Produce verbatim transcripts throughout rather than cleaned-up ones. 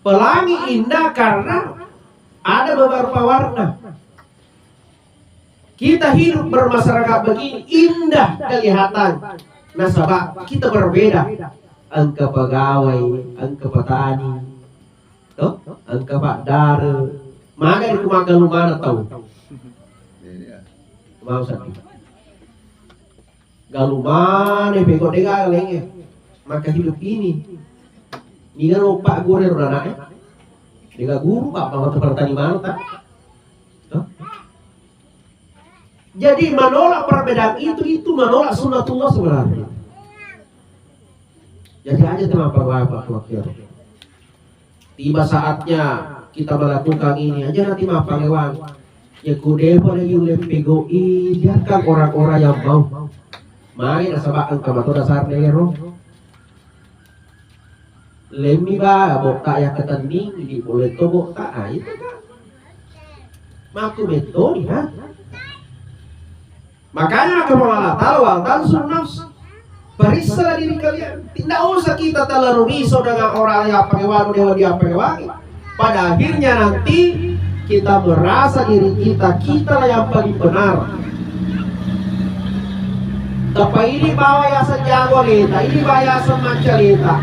Pelangi indah karena ada beberapa warna. Kita hidup bermasyarakat begini indah kelihatan. Nasaba kita berbeda. Engka pegawai, engka petani, toh? Engka paddare. Maga ri ku maggalumana tau. Mau sakit. Galu maneng pegau de' gaga laingnge. Maka hidup ini. Niga lo pak guru ro anaknya. Niga guru pak mau pertani mana tak? Hah? Jadi menolak perbedaan itu, itu menolak sunnatullah sebenarnya. Jadi aja teman bapak wakil. Tiba saatnya kita melakukan ini, aja nanti mappalewang. Ya kudepa lagi uleng pegoi, biarkan orang-orang yang mau. Mari nasaba engka mato dasar nero. Lemmi ba bokta ya ketening di boleh to bokta, ah, itu kan. Maku betul ya. Makanya kata Allah Ta'ala, "Wal tanzur nafs." Periksa diri kalian. Tidak usah kita terlalu risau dengan orang yang pakai wanu, dewa dia pakai wangi. Pada akhirnya nanti kita merasa diri kita, kita lah yang paling benar. Tapi ini bawa yaseng jago leta, ini bawa yaseng manca leta,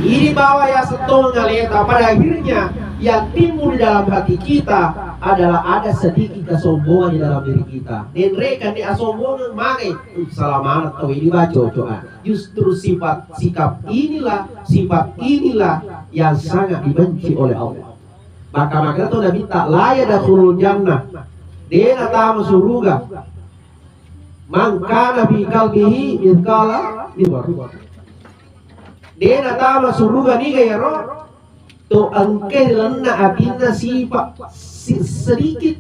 ini bawa yaseng tonga leta. Pada akhirnya yang timbul di dalam hati kita adalah ada sedikit kesombongan di dalam diri kita. Denrekan di asombongan, mage. Salamana tau ini baca coba. Justru sifat sikap inilah, sifat inilah yang sangat dibenci oleh Allah. Maka maka tu Nabi tak la yadkhulul jannah. Dena tama suruga. Man kana fi qalbihi mithqala dzarrah. Dena tama suruga niga yaro to engke lenna atinna sifat si-, sedikit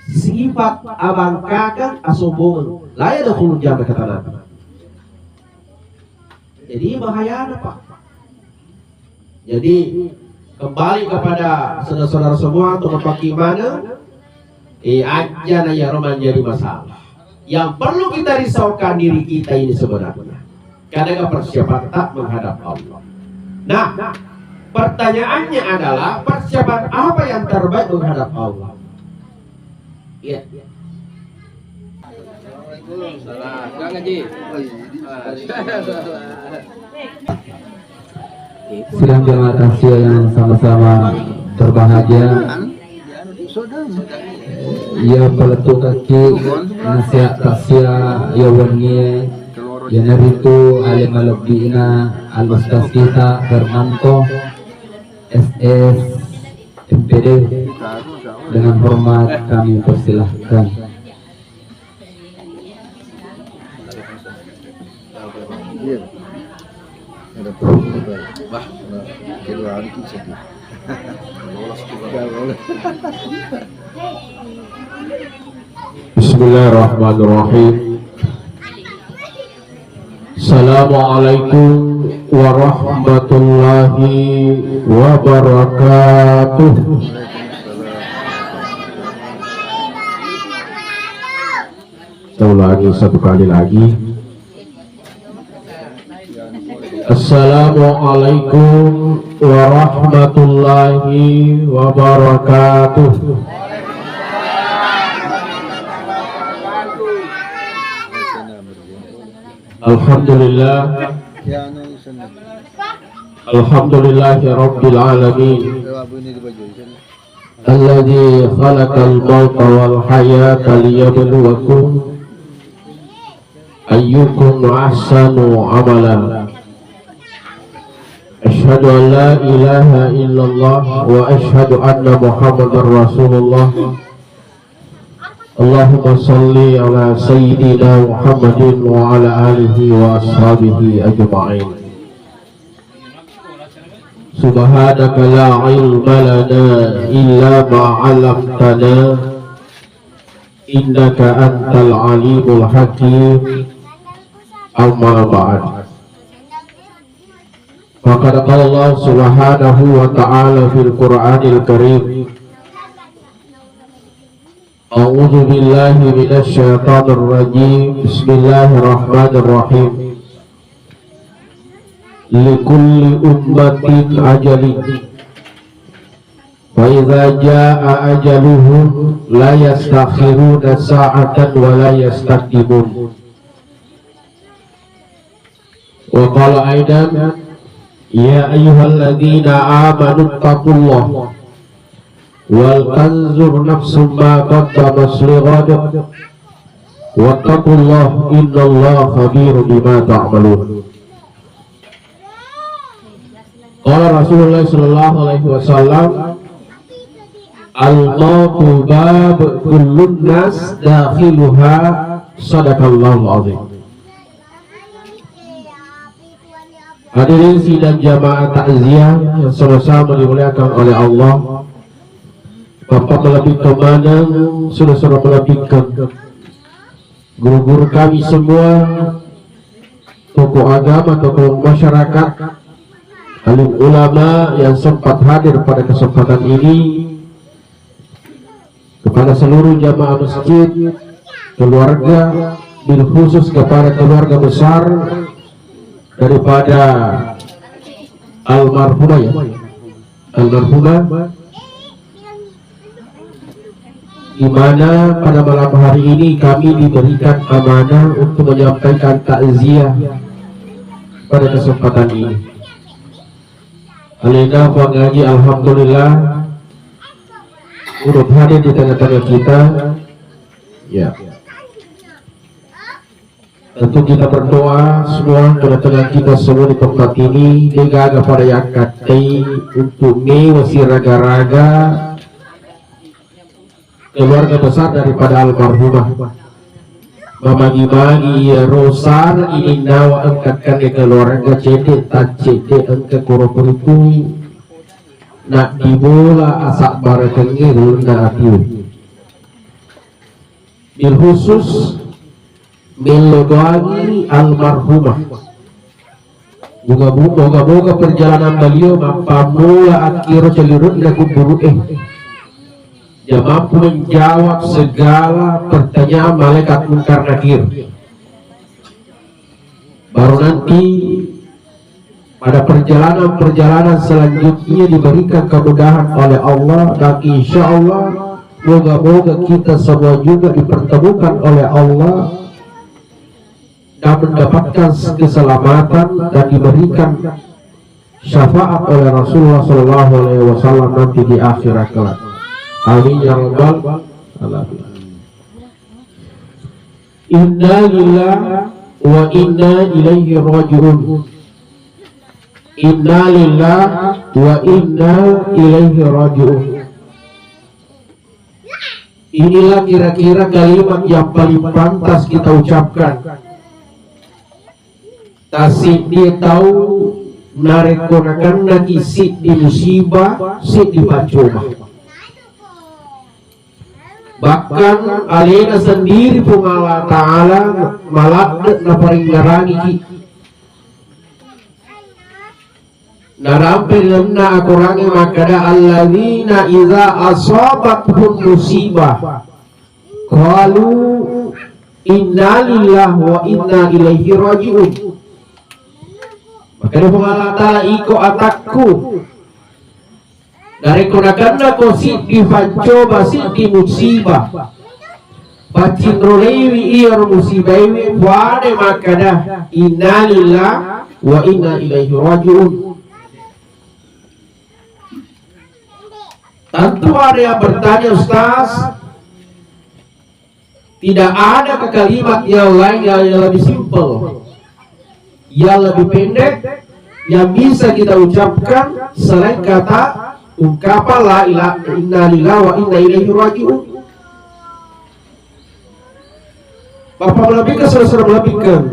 sifat abangkakan asombongan. La yadkhulul jannah kata Nabi. Jadi bahaya apa? Jadi kembali kepada saudara-saudara semua untuk memperhatikan mana Eh, aja na yaro menjadi masalah. Yang perlu kita risaukan diri kita ini sebenarnya. Karena persiapan tak menghadap Allah. Nah, pertanyaannya adalah persiapan apa yang terbaik menghadap Allah? Iya. Salam. Kang Haji. Sidang jamaah takziah yang sama-sama berbahagia, iya palettukekki nasihat takziah iya wennie, iyanaritu ale malebbi'na al-ustaz kita Hermanto, S S, M P D. Dengan hormat kami persilahkan. Iya. Ada problem apa? Wah. Nah, kedua hari itu sedih. Lolos tuh. Nggak lolos. Bismillahirrahmanirrahim. Assalamualaikum warahmatullahi wabarakatuh. Saya ulangi satu kali lagi. Assalamualaikum warahmatullahi wabarakatuh. Alhamdulillah. Alhamdulillahi rabbil alamin. Alladzi khalaqal mauta wal hayata liyabluwakum ayyukum ahsanu amala. Asyhadu an la ilaha illallah wa asyhadu anna Muhammadar Rasulullah. Allahumma shalli ala sayyidina Muhammadin wa ala alihi wa ashabihi ajma'in. Subhanaka la ilma lana illa ma 'allamtana, innaka antal alimul hakim. Amma ba'd. Faqad qala Allah subhanahu wa ta'ala fil Qur'anil Karim, A'udzu billahi minasy syaithanir rajim. Bismillahirrahmanirrahim. لكل أمة أجل، فإذا جاء أجلهم لا يستأخرون ساعة ولا يستقدمون. وقال أيضا: يا أيها الذين آمنوا اتقوا الله ولتنظر نفس ما قدمت لغد واتقوا الله إن الله خبير بما تعملون. قال رسول الله صلى الله عليه وسلم: الموت باب كل الناس داخلها. صدق الله العظيم. Hadirin sidang jamaah takziah yang sama-sama dimuliakan oleh Allah, Bapak malebbikkeng maneng, Saudara-saudara malebbikkeng, guru-guru kami semua, tokoh agama, tokoh masyarakat, alim ulama yang sempat hadir pada kesempatan ini, kepada seluruh jamaah masjid, keluarga, bil khusus kepada keluarga besar daripada almarhumah, ya, almarhumah, di mana pada malam hari ini kami diberikan amanah untuk menyampaikan takziah pada kesempatan ini. Alena Puang Haji, alhamdulillah, turut hadir di tengah-tengah kita. Ya. Tentu kita berdoa semua, tengah-tengah kita semua di tempat ini, degaga pada yakkattei untuk mewa siraga-raga keluarga besar daripada almarhumah. Mamagi-magi iyaro sara ininnawa engka kenna keluarga cedde, taccedde engka koro-koro tu. Naddibola asabbarekengnge ri lalenna atiwe. Bil khusus, mello doangi almarhumah. Moga-, moga-moga perjalanan beliau mappammula akkiro calirenna kuburu'e. Dia mampu menjawab segala pertanyaan malaikat Munkar Nakir. Baru nanti pada perjalanan-perjalanan selanjutnya diberikan kemudahan oleh Allah, dan insya Allah moga-moga kita semua juga dipertemukan oleh Allah dan mendapatkan keselamatan dan diberikan syafaat oleh Rasulullah Shallallahu Alaihi Wasallam nanti di akhirat kelak. Amin ya rabbal alamin. Inna lillahi wa inna ilaihi raji'un. Inna lillahi wa inna ilaihi raji'un. Inilah kira-kira kalimat yang paling pantas kita ucapkan. Tasiddi tau narekko nakennaki siddi musibah, siddi paccoba. Bahkan alena sendiri Puang Allah Ta'ala maladde naparingngerangiki. Narampe ri lalenna akorangnge makkeda, "Alladzina idza asabathum musibah, qalu inna lillahi wa inna ilaihi raji'un." Makkeda Puang Allah Ta'ala, "Iko atakku, narekko nakennako siddi pancoba, siddi musibah, paccinroleiwi iyaro musibaiwi, puade makkeda, inna lillahi wa inna ilaihi raji'un." Tentu ada yang bertanya, "Ustaz, tidak adakah kalimat yang lain yang, yang lebih simpel, yang lebih pendek, yang bisa kita ucapkan selain kata ungkapan la ilaha, inna lillahi wa inna ilaihi raji'un?" Bapak malebbikeng, saudara-saudara malebbikeng.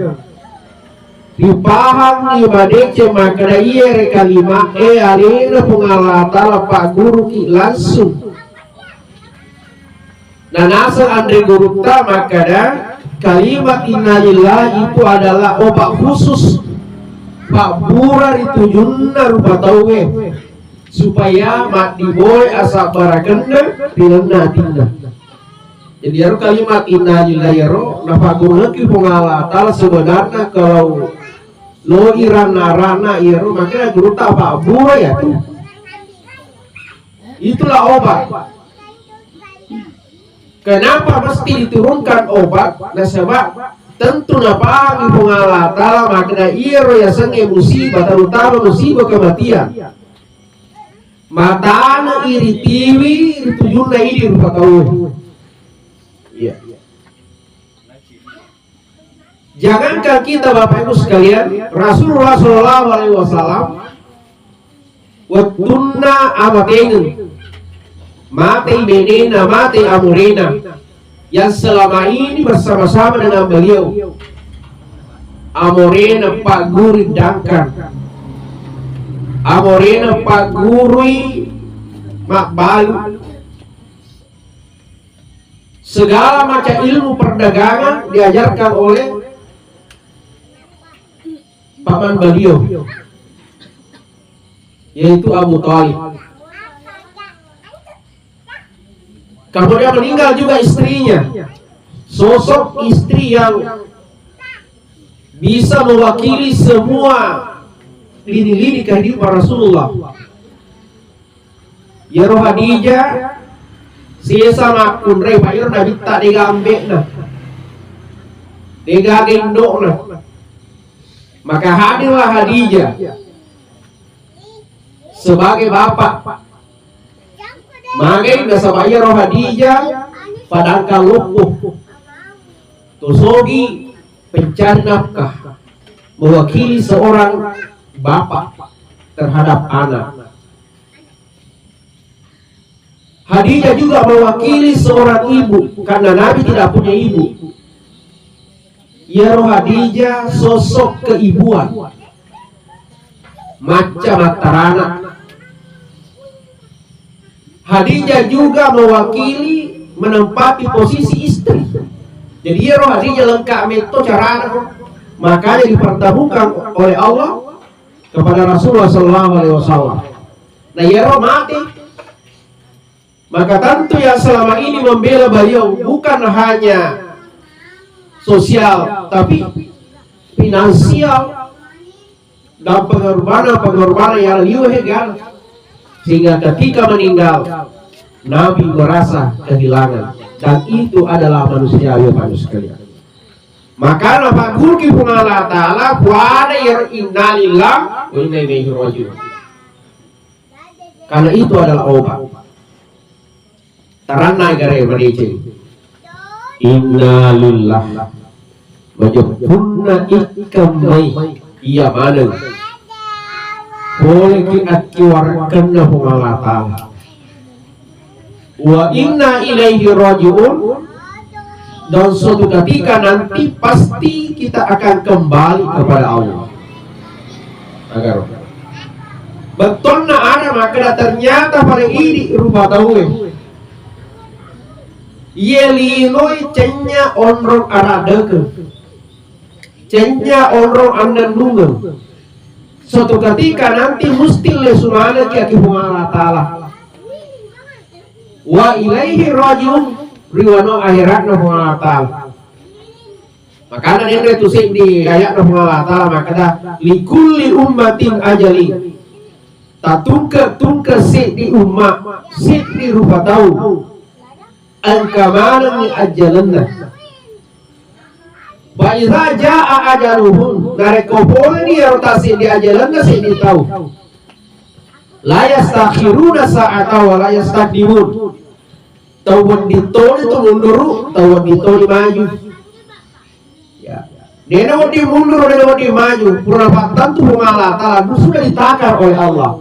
Ripahangngi madeceng makkeda iyere kalima'e alena Puang Allah Ta'ala pagguruki langsung. Nanaseng anre gurutta makkeda kalimat innalillahi itu adalah obat khusus pabbura ri tujunna rupa tauwe supaya maddiboe asabbarakenna ri lalenna atinna. Jadi, iyaro kalimat innalillahi iyaro napaggurungekki Puang Allah Ta'ala sebenarnya kalau Lo irana-rana iyaro makanya gurutta apa bura ya tu. Itulah obat. Kenapa mesti diturunkan obat? Nasaba tentu napahami Puang Allah Ta'ala makna iyaro yasengnge musibah, terutama musibah kematian. Matana iritiwi ritujunna idi rupa tau. Iya. Jangankan kita, Bapak Ibu sekalian, Rasulullah Shallallahu Alaihi Wasallam wettunna amatengeng, matei benena, matei amorena yang selama ini bersama-sama dengan beliau. Amorena paggurui dangkang, amorena paggurui mabbalu, segala macam ilmu perdagangan diajarkan oleh paman beliau, yaitu Abu Thalib. Kemudian meninggal juga istrinya, sosok istri yang bisa mewakili semua lini-lini kehidupan Rasulullah. Iyaro Khadijah sesa makkunrai, Pak, iyaro nabitta dega ambe'na, dega gendo'na. Maka hadirlah Khadijah sebagai bapak. Magai nasaba iyaro Khadijah padangkang loppo, tosogi pencari nafkah, mewakili seorang bapak terhadap anak. Khadijah juga mewakili seorang ibu karena Nabi tidak punya ibu. Iyaro Khadijah sosok keibuan, macca mattarana. Khadijah juga mewakili, menempati posisi istri. Jadi iyaro Khadijah lengkap metto carana, makanya dipertemukan oleh Allah kepada Rasulullah Sallallahu Alaihi Wasallam. Nah, iyaro mati, maka tentu yang selama ini membela beliau bukan hanya sosial, tapi finansial dan pengorbanan-pengorbanan yang liu hegan, sehingga ketika meninggal, Nabi merasa kehilangan, dan itu adalah manusia, ya, Bapak sekalian. Maka napaggurui Puang Allah Ta'ala, puada iyaro innalillah wa inna ilaihi raji'un. Karena itu adalah obat. Taranna gare madeceng. Innalillah. Majeppunna ikkammai iya maneng. Poleki akkiwarekkenna Puang Allah Ta'ala. Wa inna ilaihi raji'un. Dan suatu ketika nanti pasti kita akan kembali kepada Allah. Agar bettonna ada makkeda ternyata pada idi rupa tauwe. Iye linoi cenya onrong aradeke. Cenya onrong annennungeng. Suatu ketika nanti mesti lesu manekki aki Puang Allah Ta'ala. Wa ilaihi raji'un, riwano akhiratna Puang Allah Ta'ala. Makana denre tu seddi ayatna Puang Allah Ta'ala makkeda, "Likulli ummatin ajali." Tatungke-tungke seddi umma, seddi rupa tau. Engka manenni ajjalenna. Fa iza jaa ajaluhum, narekko poleni iyaro tasseddi ajalenna seddi tau. La yastakhiruna sa'ata wa la yastaqdimun. Tau wedding toni tu munduru, tau wedding toni maju. Ya. Dena wedding munduru, dena wedding maju. Pura pattentu Puang Allah Ta'ala, sudah ditakar oleh Allah.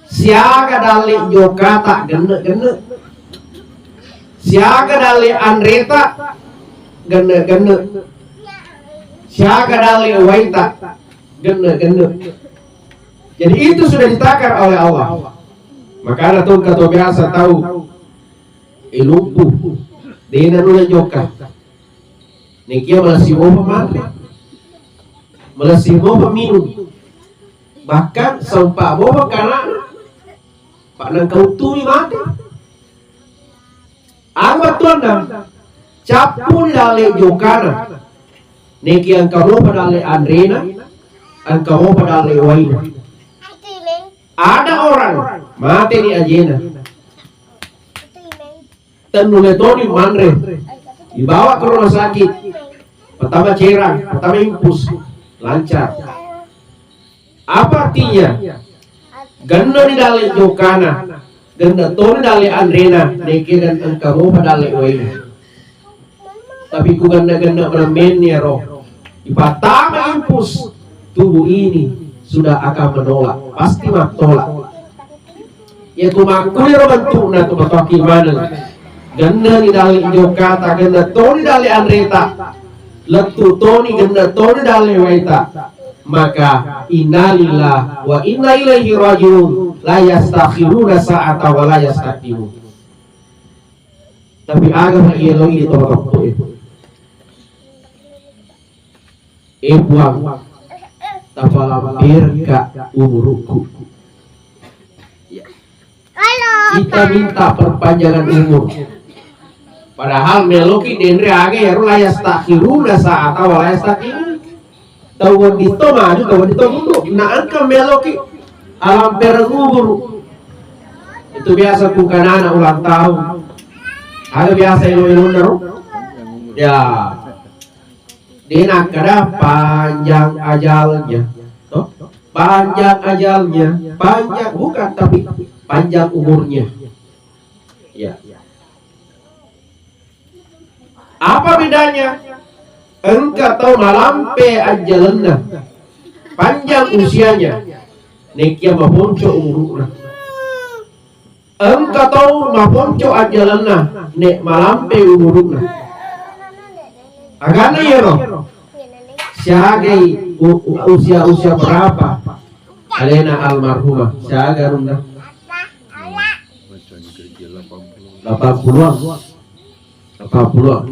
Siaga dalle jokata genne-genne. Siaga dalle anreta genne-genne. Siaga dalle waita genne-genne. Jadi itu sudah ditakar oleh Allah. Makana tongka to biasa tau ilumpu. Dena nulle jokka. Nekia malessi mopa manre. Malessi mopa minum. Bahkan sempa mopa kanana. Pak nengka uttumi mate. Aga bettuanna? Cappuni dalle jokana. Nekia engka mopa dalle anrena. engka mopa dalle waina. Ada orang mate ni ajena. Tennulle toni manre. Dibawa ke rumah sakit. Pertama cerang, pertama infus. Lancar. Apa artinya? Genna ni dalle jokana, genna toni dalle anrena, nekke dan engka mopa dalle waina. Tapi ku genna-genna menamenni ero, ipattama infus, tubuh ini sudah akan menolak, pasti mattolak. Iya tu makkuliro bentukna tu matoaki maneng. Genna ni dalle jokata, genna toni dalle anreta, lettu toni, genna toni dalle waita. Maka innalillah wa inna ilaihi rajiun, la yastakhiruna sa'ata wa la yastaqdimun. Tapi aga pa iya lo ini to teppu e. Eh Puang, tapalampirka umurukku. Kita minta perpanjangan umur. Padahal meloki denre aga ero la yastakhiruna sa'ata wa la yastaqdimun. Tau wedding to maju, tau wedding to mundur. Na engka meloki alampereng umur. Itu biasa ku kanana ulang tahun. Aga biasa elo-elona ro? Ya. De nakkeda panjang ajalnya. Toh? Panjang ajalnya, panjang bukan, tapi panjang umurnya. Ya. Apa bedanya? Engka tau malampe ajjalenna, panjang usianya, nekia maponco umuruna. Engka tau maponco ajjalenna, nek malampe umuruna. Agana iyaro? Siagai u-, u-, usia-usia berapa alena almarhumah? Siaga runna? Delapan puluhan. Delapan puluhan.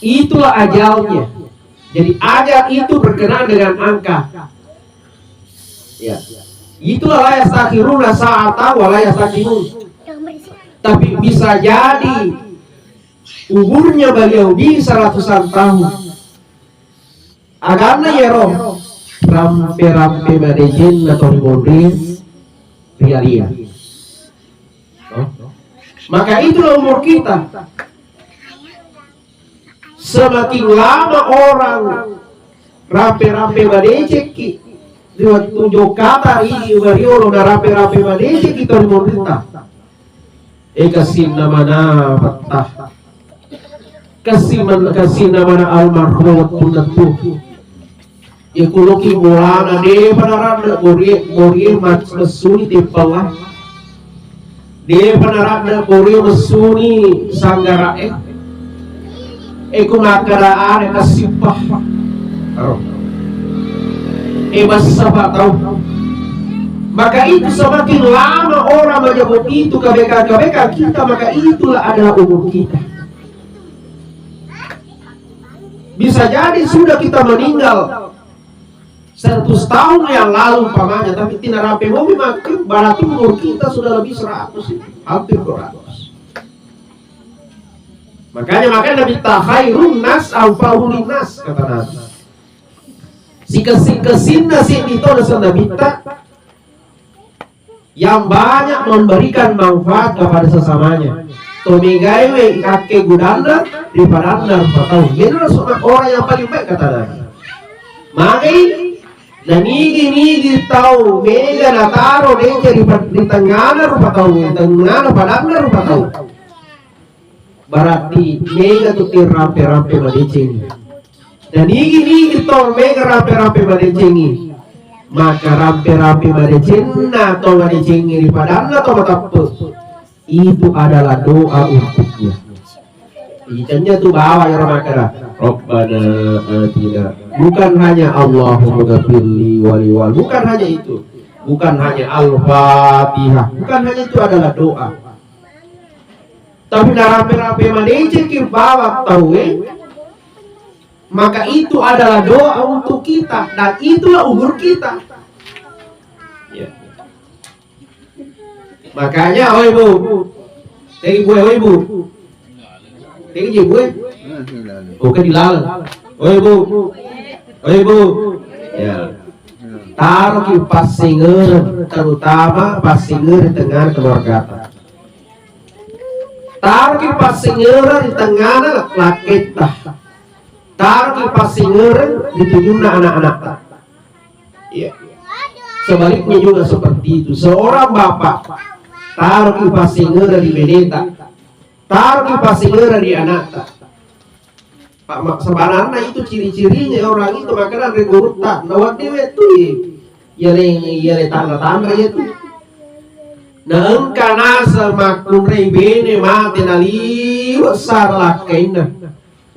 Itulah ajalnya. Jadi ajal itu berkenaan dengan angka. Ya. Itulah la yastakhiruna sa'ata wa la yastaqdimun. Tapi bisa jadi umurnya beliau bisa ratusan tahun. Aganna iyaro rampe-rampe madecenna to ri monri ri alia. Oh. Maka itulah umur kita. Semakin lama orang rampe-rampe madecekki, ri wettu jokkata idi mariolo na rampe-rampe madecekki to ri monrinta. E, kessinna mana petta. Kessi man-, kessinna mana almarhum wettunna tu. Iya kuloki bolana depa naranna borie, borie mas-, messuni tippella. Depa naranna borie messuni sanggara e. E ku makkeda are kessippa. Ero. E bessa pa tau. Maka itu semakin lama orang menyebut itu kebaikan-kebaikan kita, maka itulah adalah umur kita. Bisa jadi sudah kita meninggal seratus tahun yang lalu umpamanya, tapi tinarampe momi maka berarti umur kita sudah lebih seratus, hampir dua ratus. Makanya, makanya Nabi ta khairun nas anfa'uhum linnas, kata Nabi. Sikessi-kessinna siddi to naseng Nabi ta yang banyak memberikan manfaat kepada sesamanya. To megaewe kakke gudanna ri padanna rupa tau. Menurut orang yang paling baik kata Nabi. Magai na nigi-nigi tau mega nataro deceng ri pa-, ri tengngana rupa tau, ri tengngana padanna rupa tau. Berarti mega tu ti rampe-rampe madecengi. Dan nigi-nigi to mega rampe-rampe madecengi. Maka rampe-rampe madecenna to madecengi ri padanna to mateppe. Itu adalah doa untuknya. Ikannya tu bawa ya Ramakara. Rabbana atina. Bukan hanya Allahumma ghafirli wali wal. Bukan hanya itu. Bukan hanya Al-Fatihah. Bukan hanya itu adalah doa. Tapi narape-rape madecengki bawang tauwe, maka itu adalah doa untuk kita dan itulah umur kita. Ya. Makanya, oi Bu, tegi bue, oi Bu, tegi je bue, oke dilalang, oi Bu, oi Bu, ya. Taroki passingereng, terutama passingereng tengngana keluargata. Taroki passingereng ri tengngana lakketta. Taroki passingereng ri tujunna anak-anakta. Iya. Sebaliknya juga seperti itu. Seorang bapak taroki passingereng ri beneta. Taroki passingereng ri anakta. Pak, ma-, sebenarnya itu ciri-cirinya orang itu, makanya dari gurutta, nawadde wetu, iya le, iya le tanda-tanda iya tu. Na engka naseng makkunrai bene mate naliwa sara lakkainna.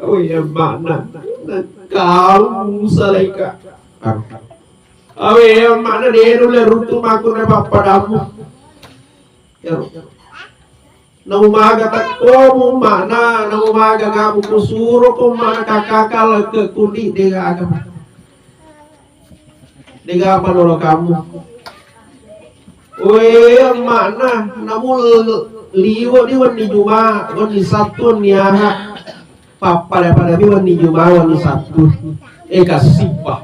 Oh iya, makna. Kau salaika. Awe, makna denu le runtu makkunrai pappadamu. Ya. Namu maga takkomu mana, namu maga gamu kusuro ko mana kakaka leke kundi dega aga. Dega apa nolo kamu? Weh, mana namu liwo di wenni Juma, wenni Sabtu, wenni Ahad. Pappada-pada mi wenni Juma, wenni Sabtu. Eh, kasippa.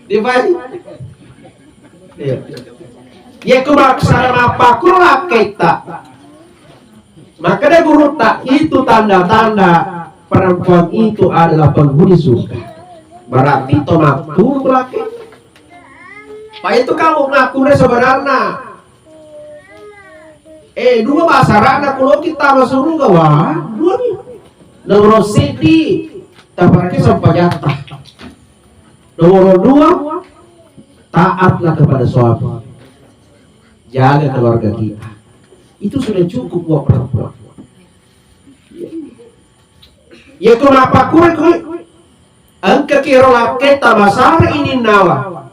Dipai? Iya. Yekko maksara mappakkuro lakketta. Makkeda gurutta, itu tanda-tanda perempuan itu adalah penghuni surga. Berarti to matturu lakketta. Pak itu kamu ngaku sebenarnya. Eh, dua basarana kuloki tama suruga, wah, dua ni. Nomor siji, taparake sempajatta. Nomor dua, taatlah kepada suami. Jaga keluarga kita. Itu sudah cukup buat perempuan. Yekko mappakkuro engkaki ero lakketta masara ininnawa,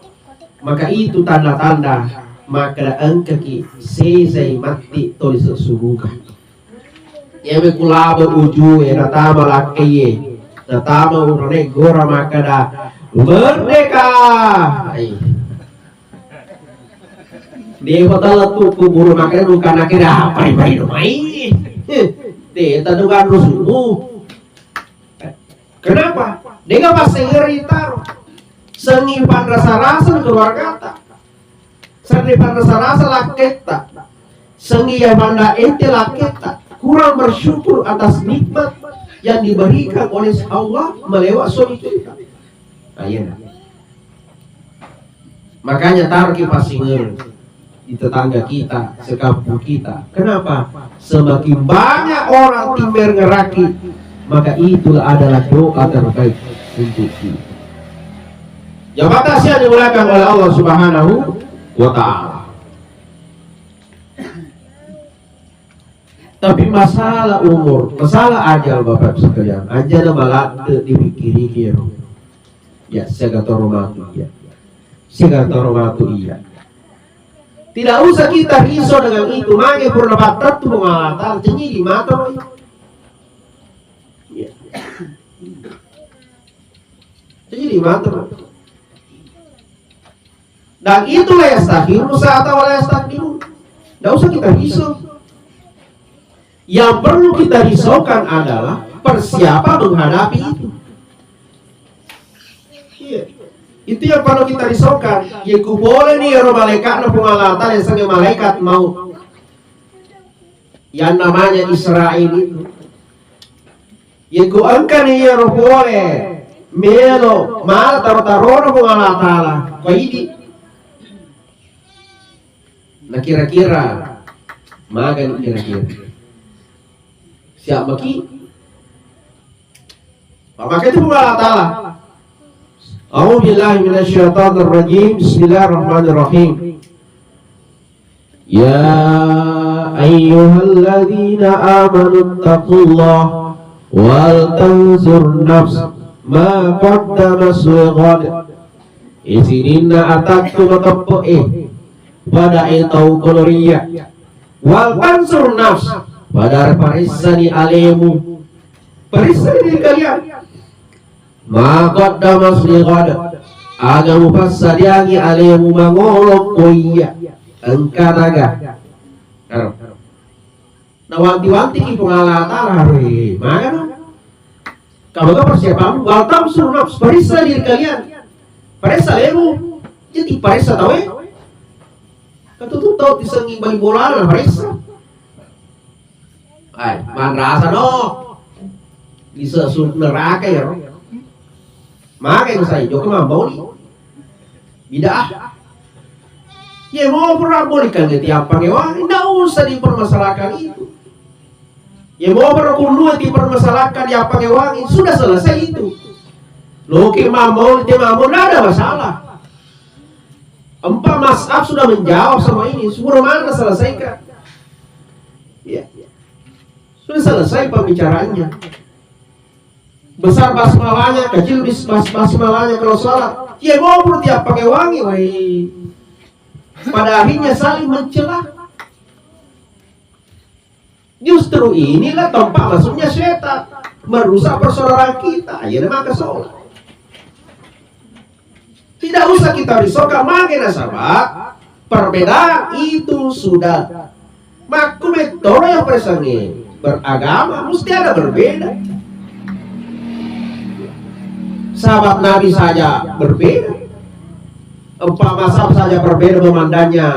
maka itu tanda-tanda makkeda engkaki sesai matti toli suruga. Iyawe kulaba ujue natama lakkaiye, natama urane gora makkeda, "Merdeka!" Ai. Dewa tala tu kuburu makkeda, "Bukan akhirnya apa, pai-pai do mai." Eh, de tadu kan rusumu. Kenapa? Dega passengereng taro. Sengi panrasa-rasa keluargata. Sengi panrasa-rasa lakketta. Sengi ya panda ente lakketta. Kurang bersyukur atas nikmat yang diberikan oleh Allah melewat suami kita. Nah, iya, nah. Makanya taroki passingereng di tetangga kita, sekampung kita. Kenapa? Semakin banyak orang timmer ngeraki, maka itulah adalah doa terbaik untuk kita. Jamaah yang dimuliakan oleh Allah Subhanahu wa Ta'ala. Tapi masalah umur, masalah ajal, Bapak Ibu sekalian, aja na malate dipikkiriki ero. Ya, siaga toro matu iya. Siaga toro matu iya. Tidak usah kita risau dengan itu. Mage pura napattettu Puang Allah Ta'ala, cengi di mata. Ya. Cengi di mata. Dan itu la yastakhiru sa'ata wa la yastaqdimu. Tidak usah kita risau. Yang perlu kita risaukan adalah persiapan menghadapi itu. Iya. Itu yang perlu kita risaukan. Ya, ku boleh nih, ya, malaikatna Puang Allah Ta'ala yang sangat malaikat mau. Yang namanya Israel itu. Yekko engkani iyaro pole melo mala taro-tarona Puang Allah Ta'ala, ko idi. Na kira-kira magani kira-kira? Siap maki? Maka itu Puang Allah Ta'ala. A'udzubillahi minasyaitonirrajim. Bismillahirrahmanirrahim. Ya ayyuhalladzina amanu taqullaha wal tanzur nafs ma qaddamat lighad. Isininna atakku makeppe'e, pada e tau koloria. Wal tanzur nafs, pada paressani alemu. Paressani diri kalian. Ma qaddamat lighad, aga mupassadiangi alemu mangolo ko iya engka taga. Ero. Nawanti-wantiki Puang Allah Ta'ala, harue magano. Kabaga persiapanmu, wal tanzur nafs, paressa diri kalian. Paressa lemu, jadi paressa tau e. Katutu tau tisengi bali bolana paressa. Ai, manrasa no. Bisa su neraka ya, ro. Maka yang saya joko mambauli. Bid'ah. Ye mau pura bolikan ke tiap pangewangi, ndak usah dipermasalahkan itu. Ye mau pura kullu dipermasalahkan tiap pangewangi, sudah selesai itu. Loke mambauli, dia mambauli, ndak ada masalah. Empat mazhab sudah menjawab sama ini, sudah mana selesaikan? Ya. Sudah selesai pembicaraannya. Besar basmalahnya, kecil bis-, bas-, basmalahnya kalau sholat. Ye mau pura tiap pangewangi, woi. Pada akhirnya saling mencela. Justru inilah tempat masuknya setan, merusak persaudaraan kita. Aja maka sholat. Tidak usah kita risaukan, mage nasaba perbedaan itu sudah makku mettoro yang pesangi beragama mesti ada berbeda. Sahabat Nabi saja berbeda, empat mazhab saja berbeda memandangnya.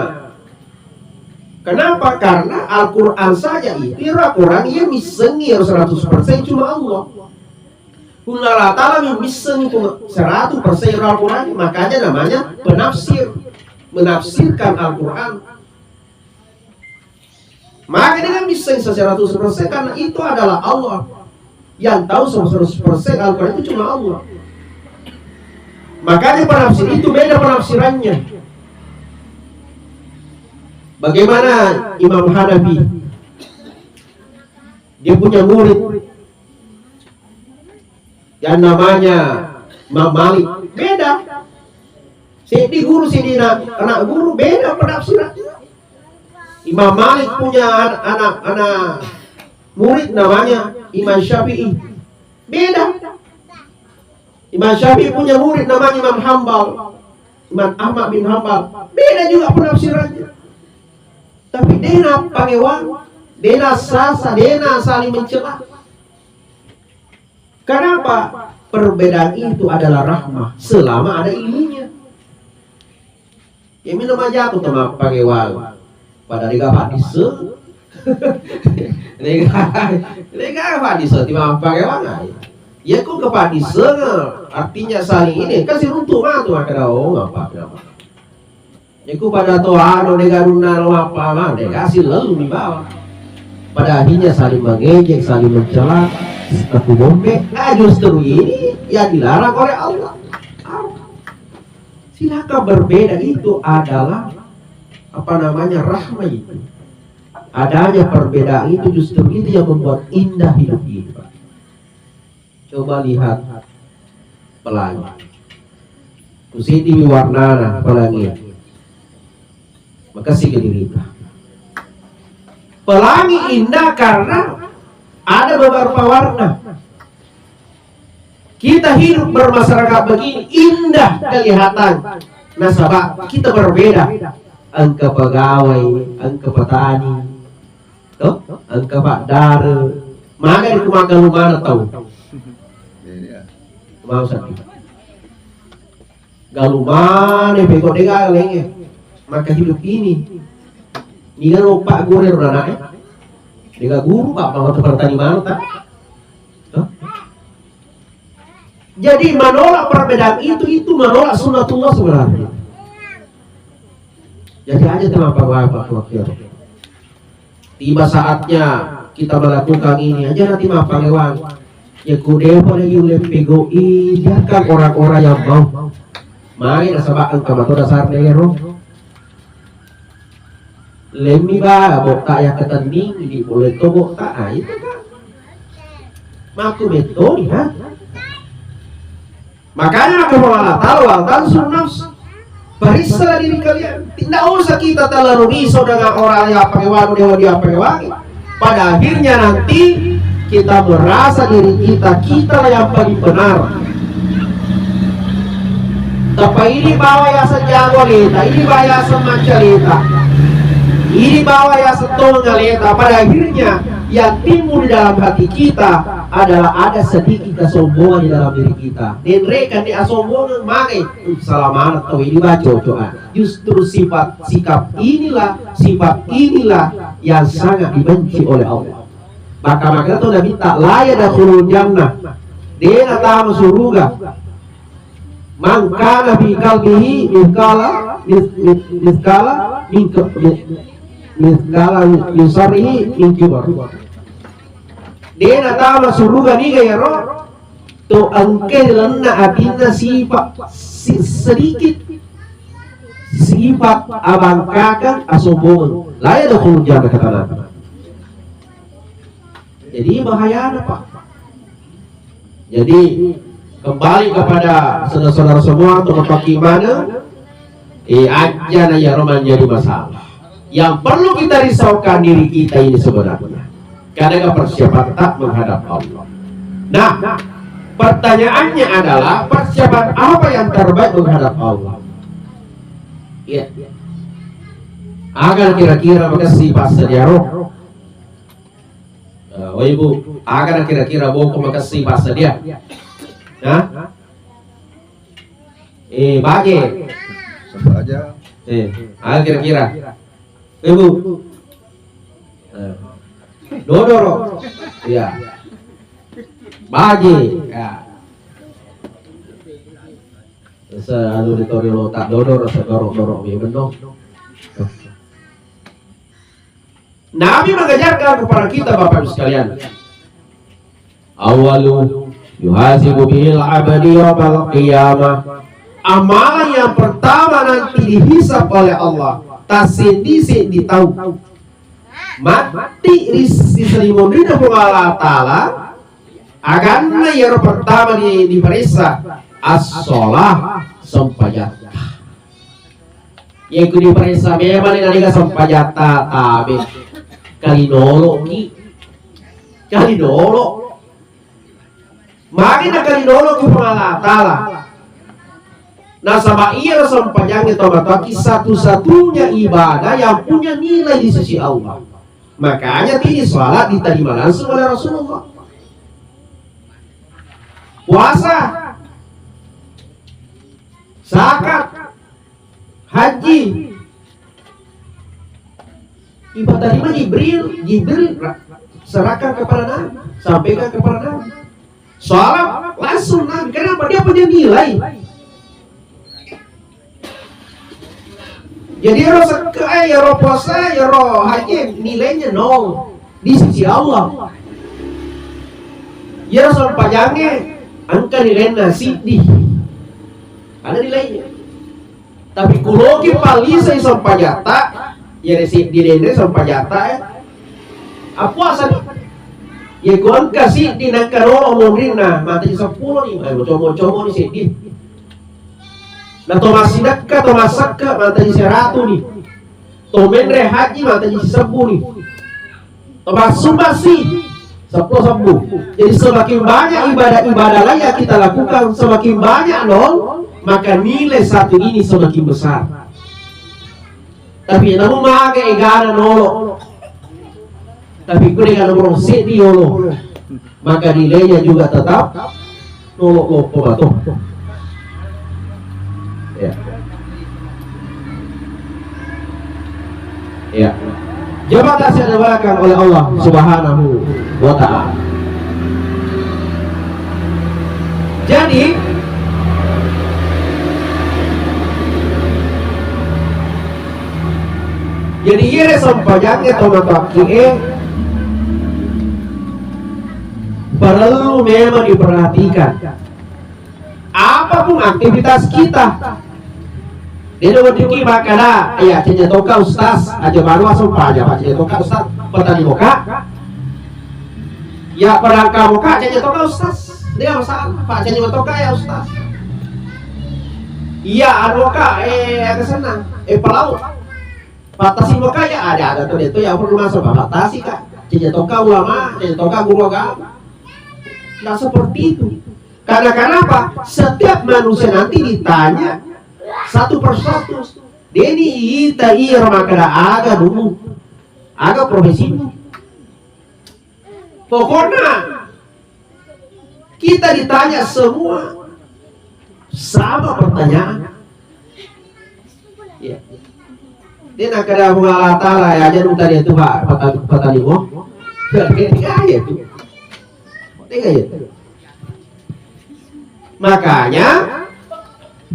Kenapa? Karena Al-Quran saja itu, Al-Quran ia missengi harus seratus persen cuma Allah. Puang Allah Ta'ala mi missengi cuma seratus persen Al-Quran, makanya namanya penafsir, menafsirkan Al-Quran. Maka dengan missengi seratus persen karena itu adalah Allah. Yang tahu seratus persen Al-Quran itu cuma Allah. Makanya penafsir itu beda penafsirannya. Bagaimana Imam Hanafi? Dia punya murid yang namanya Imam Malik. Beda. Seddi guru, seddi na-, anak guru, beda penafsiran. Imam Malik punya an-, anak, anak murid namanya Imam Syafi'i. Beda. Imam Syafi'i punya murid namanya Imam Hambal. Imam Ahmad bin Hambal. Beda juga penafsirannya. Tapi dena pangewang, dena sasa, dena saling mencela. Kenapa? Perbedaan itu adalah rahmah selama ada ilmunya. Yang minum aja aku teman pangewang. Pada rega padise. Rega, rega padise teman pangewang. Ya ku ke padise, artinya saling ini, kasih runtuh mah tuh, ada, oh, apa, kenapa? Iku pada to anu de garunna lo apa, ma, de kasi lalu di bawah. Pada akhirnya saling mengejek, saling mencela, satu bombe. Ah, justru ini yang dilarang oleh Allah. Ah. Silakan berbeda, itu adalah apa namanya, rahmah itu. Adanya perbedaan itu justru itu yang membuat indah hidup ini, Pak. Coba lihat pelangi. Kusiddi mi warnana pelangi. Makessing ke dirita. Pelangi indah karena ada beberapa warna. Kita hidup bermasyarakat begini indah kelihatan. Nasaba kita berbeda. Engka pegawai, engka petani, to? Engka paddare. Maga di ku maggalumana tau. Iya. Mau sakit. Galumane peko dega lenge. Maka hidup ini. Niga lo pak guru ro anake. Dega guru pak mau pertani mata. To? Jadi menolak perbedaan itu, itu menolak sunnatullah sebenarnya. Jadi aja teman bapak wakil. Tiba saatnya kita melakukan ini aja nanti mapangewang. Ya kudepa lagi uleng pegoi, biarkan orang-orang yang mau. Mari nasaba engka mato dasar ero. Lemmi ba botta yakketenning di boleh to botta, ah, itu kan. Makku metoni, ha? Makanya maka Allah Ta'ala, "Wal tanzur nafs." Periksalah diri kalian. Tidak usah kita terlalu risau dengan orang yang pakai wanu, dewa dia pakai wangi. Pada akhirnya nanti kita merasa diri kita, kita lah yang paling benar. Tapi ini bawa yaseng jago leta, ini bawa yaseng manca leta, ini bawa yaseng tonga leta. Pada akhirnya yang timbul di dalam hati kita adalah ada sedikit kesombongan di dalam diri kita. Denre kan dia asombongan, magai, "Uh, salah mana tau ini baca cocok, ah." Justru sifat, sikap inilah, sifat inilah yang sangat dibenci oleh Allah. Maka, maka itu Nabi tak layak dakhulul jannah. Dia tama suruga. Man kana fi qalbihi mithqala, mith-, mith-, mithqala min ke-, mith-, mithqala min syarrihi min kibar. De' natama suruga niga iyaro to engka ri lalenna atinna sifat si-, sedikit sifat abangkakeng asombongan. La yadkhulul jannah, kata Nabi. Jadi bahayana, Pak. Jadi kembali kepada saudara-saudara semua, teman-teman iman, eh, aja na iyaro menjadi masalah. Yang perlu kita risaukan diri kita ini sebenarnya. Karena persiapan tak menghadap Allah. Nah, pertanyaannya adalah persiapan apa yang terbaik menghadap Allah? Iya. Aga kira-kira makessing passadia ro? Eh, oh, Ibu, aga kira-kira boko makessing passadia? Hah? Eh, baje. Sebut aja. Eh, aga kira-kira? Ibu. Eh. Dodoro. Iya. Baje. Ya. Se anu di tori lo tak dodoro, se dorok-dorok mi bendo. Nabi mengajarkan kepada kita, Bapak Ibu sekalian, awalu yuhasibu bihil abadi yaumal qiyamah. Amalan yang pertama nanti dihisab oleh Allah, tassendi-sendi tau matti ri salimonrinna Puang Allah Ta'ala, aganna iyaro pertama di, diparessa, as-shalah, sempajatta. Yekko diparessa memang ni nade'ga sempajatta tabe. Kalinolo ki. Kalinolo. Magi na kalinolo ki Puang Allah Ta'ala. Nasaba iyaro sempajangnge tomatoaki satu-satunya ibadah yang punya nilai di sisi Allah. Makanya tini salat diterima langsung oleh Rasulullah. Puasa, zakat, haji, ibadah lima Jibril, Jibril ra-, serahkan kepada Nabi, sampaikan kepada Nabi. Salat langsung Nabi. Kenapa? Dia punya nilai. Jadi ero sekke, eh, ero puasa, ero haji, nilainya nol di sisi Allah. Ero sempajangnge engka nilainna siddi. Ada nilainya. Tapi kuloki pallisai sempajatta, iyare siddi denre sempajatta, eh. Apuasa ni. Ye ko engka siddi nengka rolo monrinna, mataji seppulo ni, eh, mocomo-como ni siddi. Na to massidekka, to massekke, mataji seratu ni. To menre haji, mataji sisebbu ni. Tomassumbassi, seppulo sebbu. Jadi semakin banyak ibadah-ibadah lain yang kita lakukan, semakin banyak nol, maka nilai satu ini semakin besar. Tapi namu maka egana nolo. Tapi kau dengan nomor seddi yolo, maka nilainya juga tetap Lolo loppo mato. Ya. Ya. Jamaah yang dimuliakan oleh Allah Subhanahu wa Ta'ala. Jadi, jadi iyaro sempajangnge to matoakki'e parellu memang diperhatikan. Apapun aktivitas kita. Dena weddikki makkeda, "Ya, cenja toka Ustaz, aja baru asal paja, Pak, cenja toka Ustaz, petani moka." Ya, pedangka moka, cenja toka Ustaz. Dia masalah, Pak, cenja toka ya Ustaz. Iya, anu moka, eh, aga senang, eh, pelau. Patasi moka ya ada, ada tuh itu ya perlu masuk, Pak, patasi, Kak. Cenja toka ulama, cenja toka guru agama. Nggak seperti itu. Karena kenapa? Setiap manusia nanti ditanya satu persatu. Deni ita iya makkeda aga dulu. Aga profesimu. Pokokna Kita ditanya semua sama pertanyaan. Ya. Dia nak kada Allah Ta'ala ya, aja tadi itu, Pak, patah, patah limo. Tiga ya itu. Tiga ya. Makanya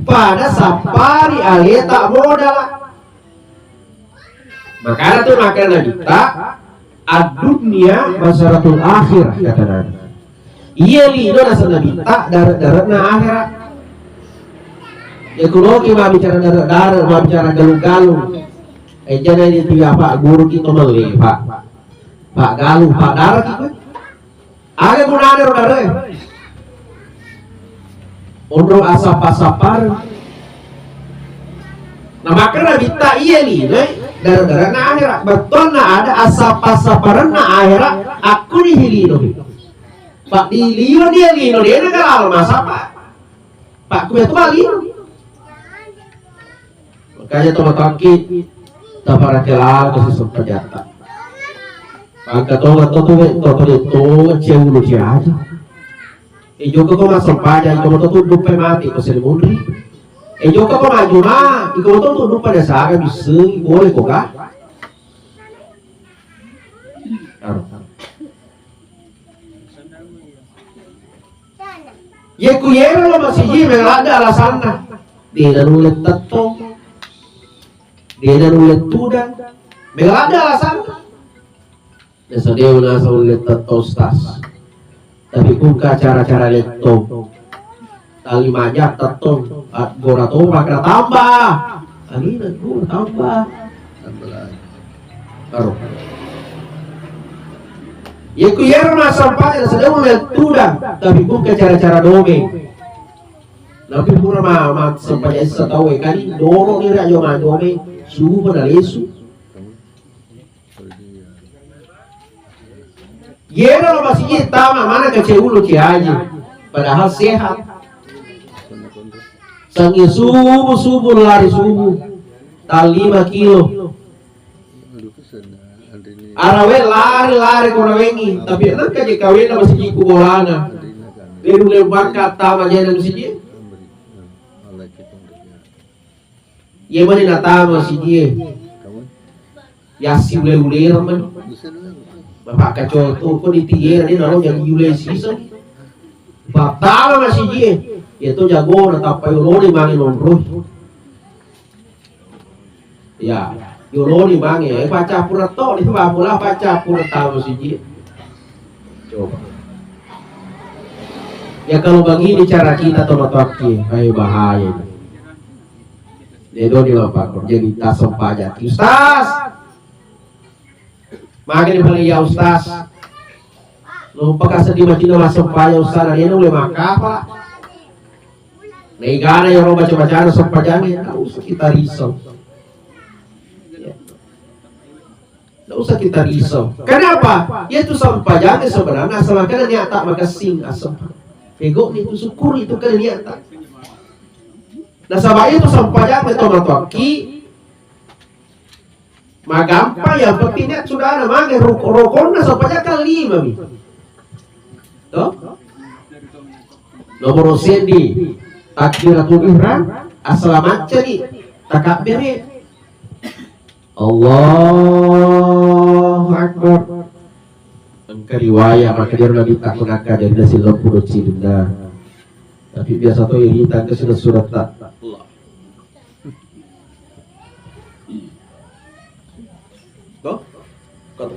pada sapari aleta modal. Makanya tuh makanya kita ad-dunya mazra'atul akhirah, kata Nabi. Iya lino naseng Nabitta dare'-dare'na akhirat. Ya kuloki mabbicara dare'-dare', mabbicara galung-galung. Eh, jana ini tiga Pak Guru kita mele, Pak. Pak Galung, Pak Dara kita. Aga gunana ro dare? Onro asapa-sapar. Nah, makanya Nabitta iya lino dare'-dare'na akhirat. Bettuanna ada asapa-saparenna akhirat, aku di hilino. Pak di lino dia lino dia na galal masapa. Pak kuya tu bali. Makanya to matangki taparakela ke sesempajatta. Angka tonga to tu to to to cewulu ci aja. E joko ko massempajang, iko to tu duppe mati ko seri munri. E joko ko majuma, iko to tu duppe desa ga bisa boleh ko ga. Aro. Ye ku yero lo masiji mega ladde alasanna. Dena nulle tettong. Dena nulle tudang. Mega ladde alasanna. Desa dewa nasa ulle tettong, Ustaz. Tapi kungka cara-cara lettong. Tali majak tettong. Gora topa kena tambah. Alina gora tambah. Tambah lagi. Aro. Ye ku yero massempajang sedang ulle tudang, tapi bukan cara-cara domeng. Napi pura ma, ma sempajang essa tau e kali doro ni rajo ma domeng, subuh na lesu. Yero masiji tama mana kecewulu ki aji, padahal sehat. Sangi subuh subuh lari subuh, tal lima kilo. Arawe lari-lari ko nawengi, tapi engka je kawena masiji ku bolana. Leru leru bangka tama jena masiji. Ye mani natama masiji. Yassi ule-ulera mani. Bapak kacoto ko di tiera ni nalo jadi ule sisa. Batama masiji. Ye to jago na tappa yolone mangi nonroi. Ya, yoloni mange, eh, paccappureng to, di pamula paccappureng tau siji. Coba. Ya kalau begini cara kita to matoakki, eh, bahaya ini. Dedo di lapangan, jadi tasempajang. Ustaz! Magi ni pale ya Ustaz. Lo paka sedih macam massempajang Ustaz, dari ini boleh makkapa. Naigana ya roba coba cara sempajang ya, nggak usah kita risau. Ya. Nggak usah kita risau. Kenapa? Ya itu sempajang sebenarnya asal makanya niat tak makasing asal. Pego ni itu syukur itu kan niat tak. Nah, sabab itu sempajang itu matoakki. Magampang, yang penting niat sudah ada, mage ruk-, rukonna sempajang kan lima mi. Toh? Nomor seddi, takbiratul ihram, asala maccani, takabbere. Allahu Akbar. Engka riwayat, maka dia Nabi takut akan jadi nasi lempu doci denda. Tapi biasa tuh ini tangke sudah surat tak. To? Kato.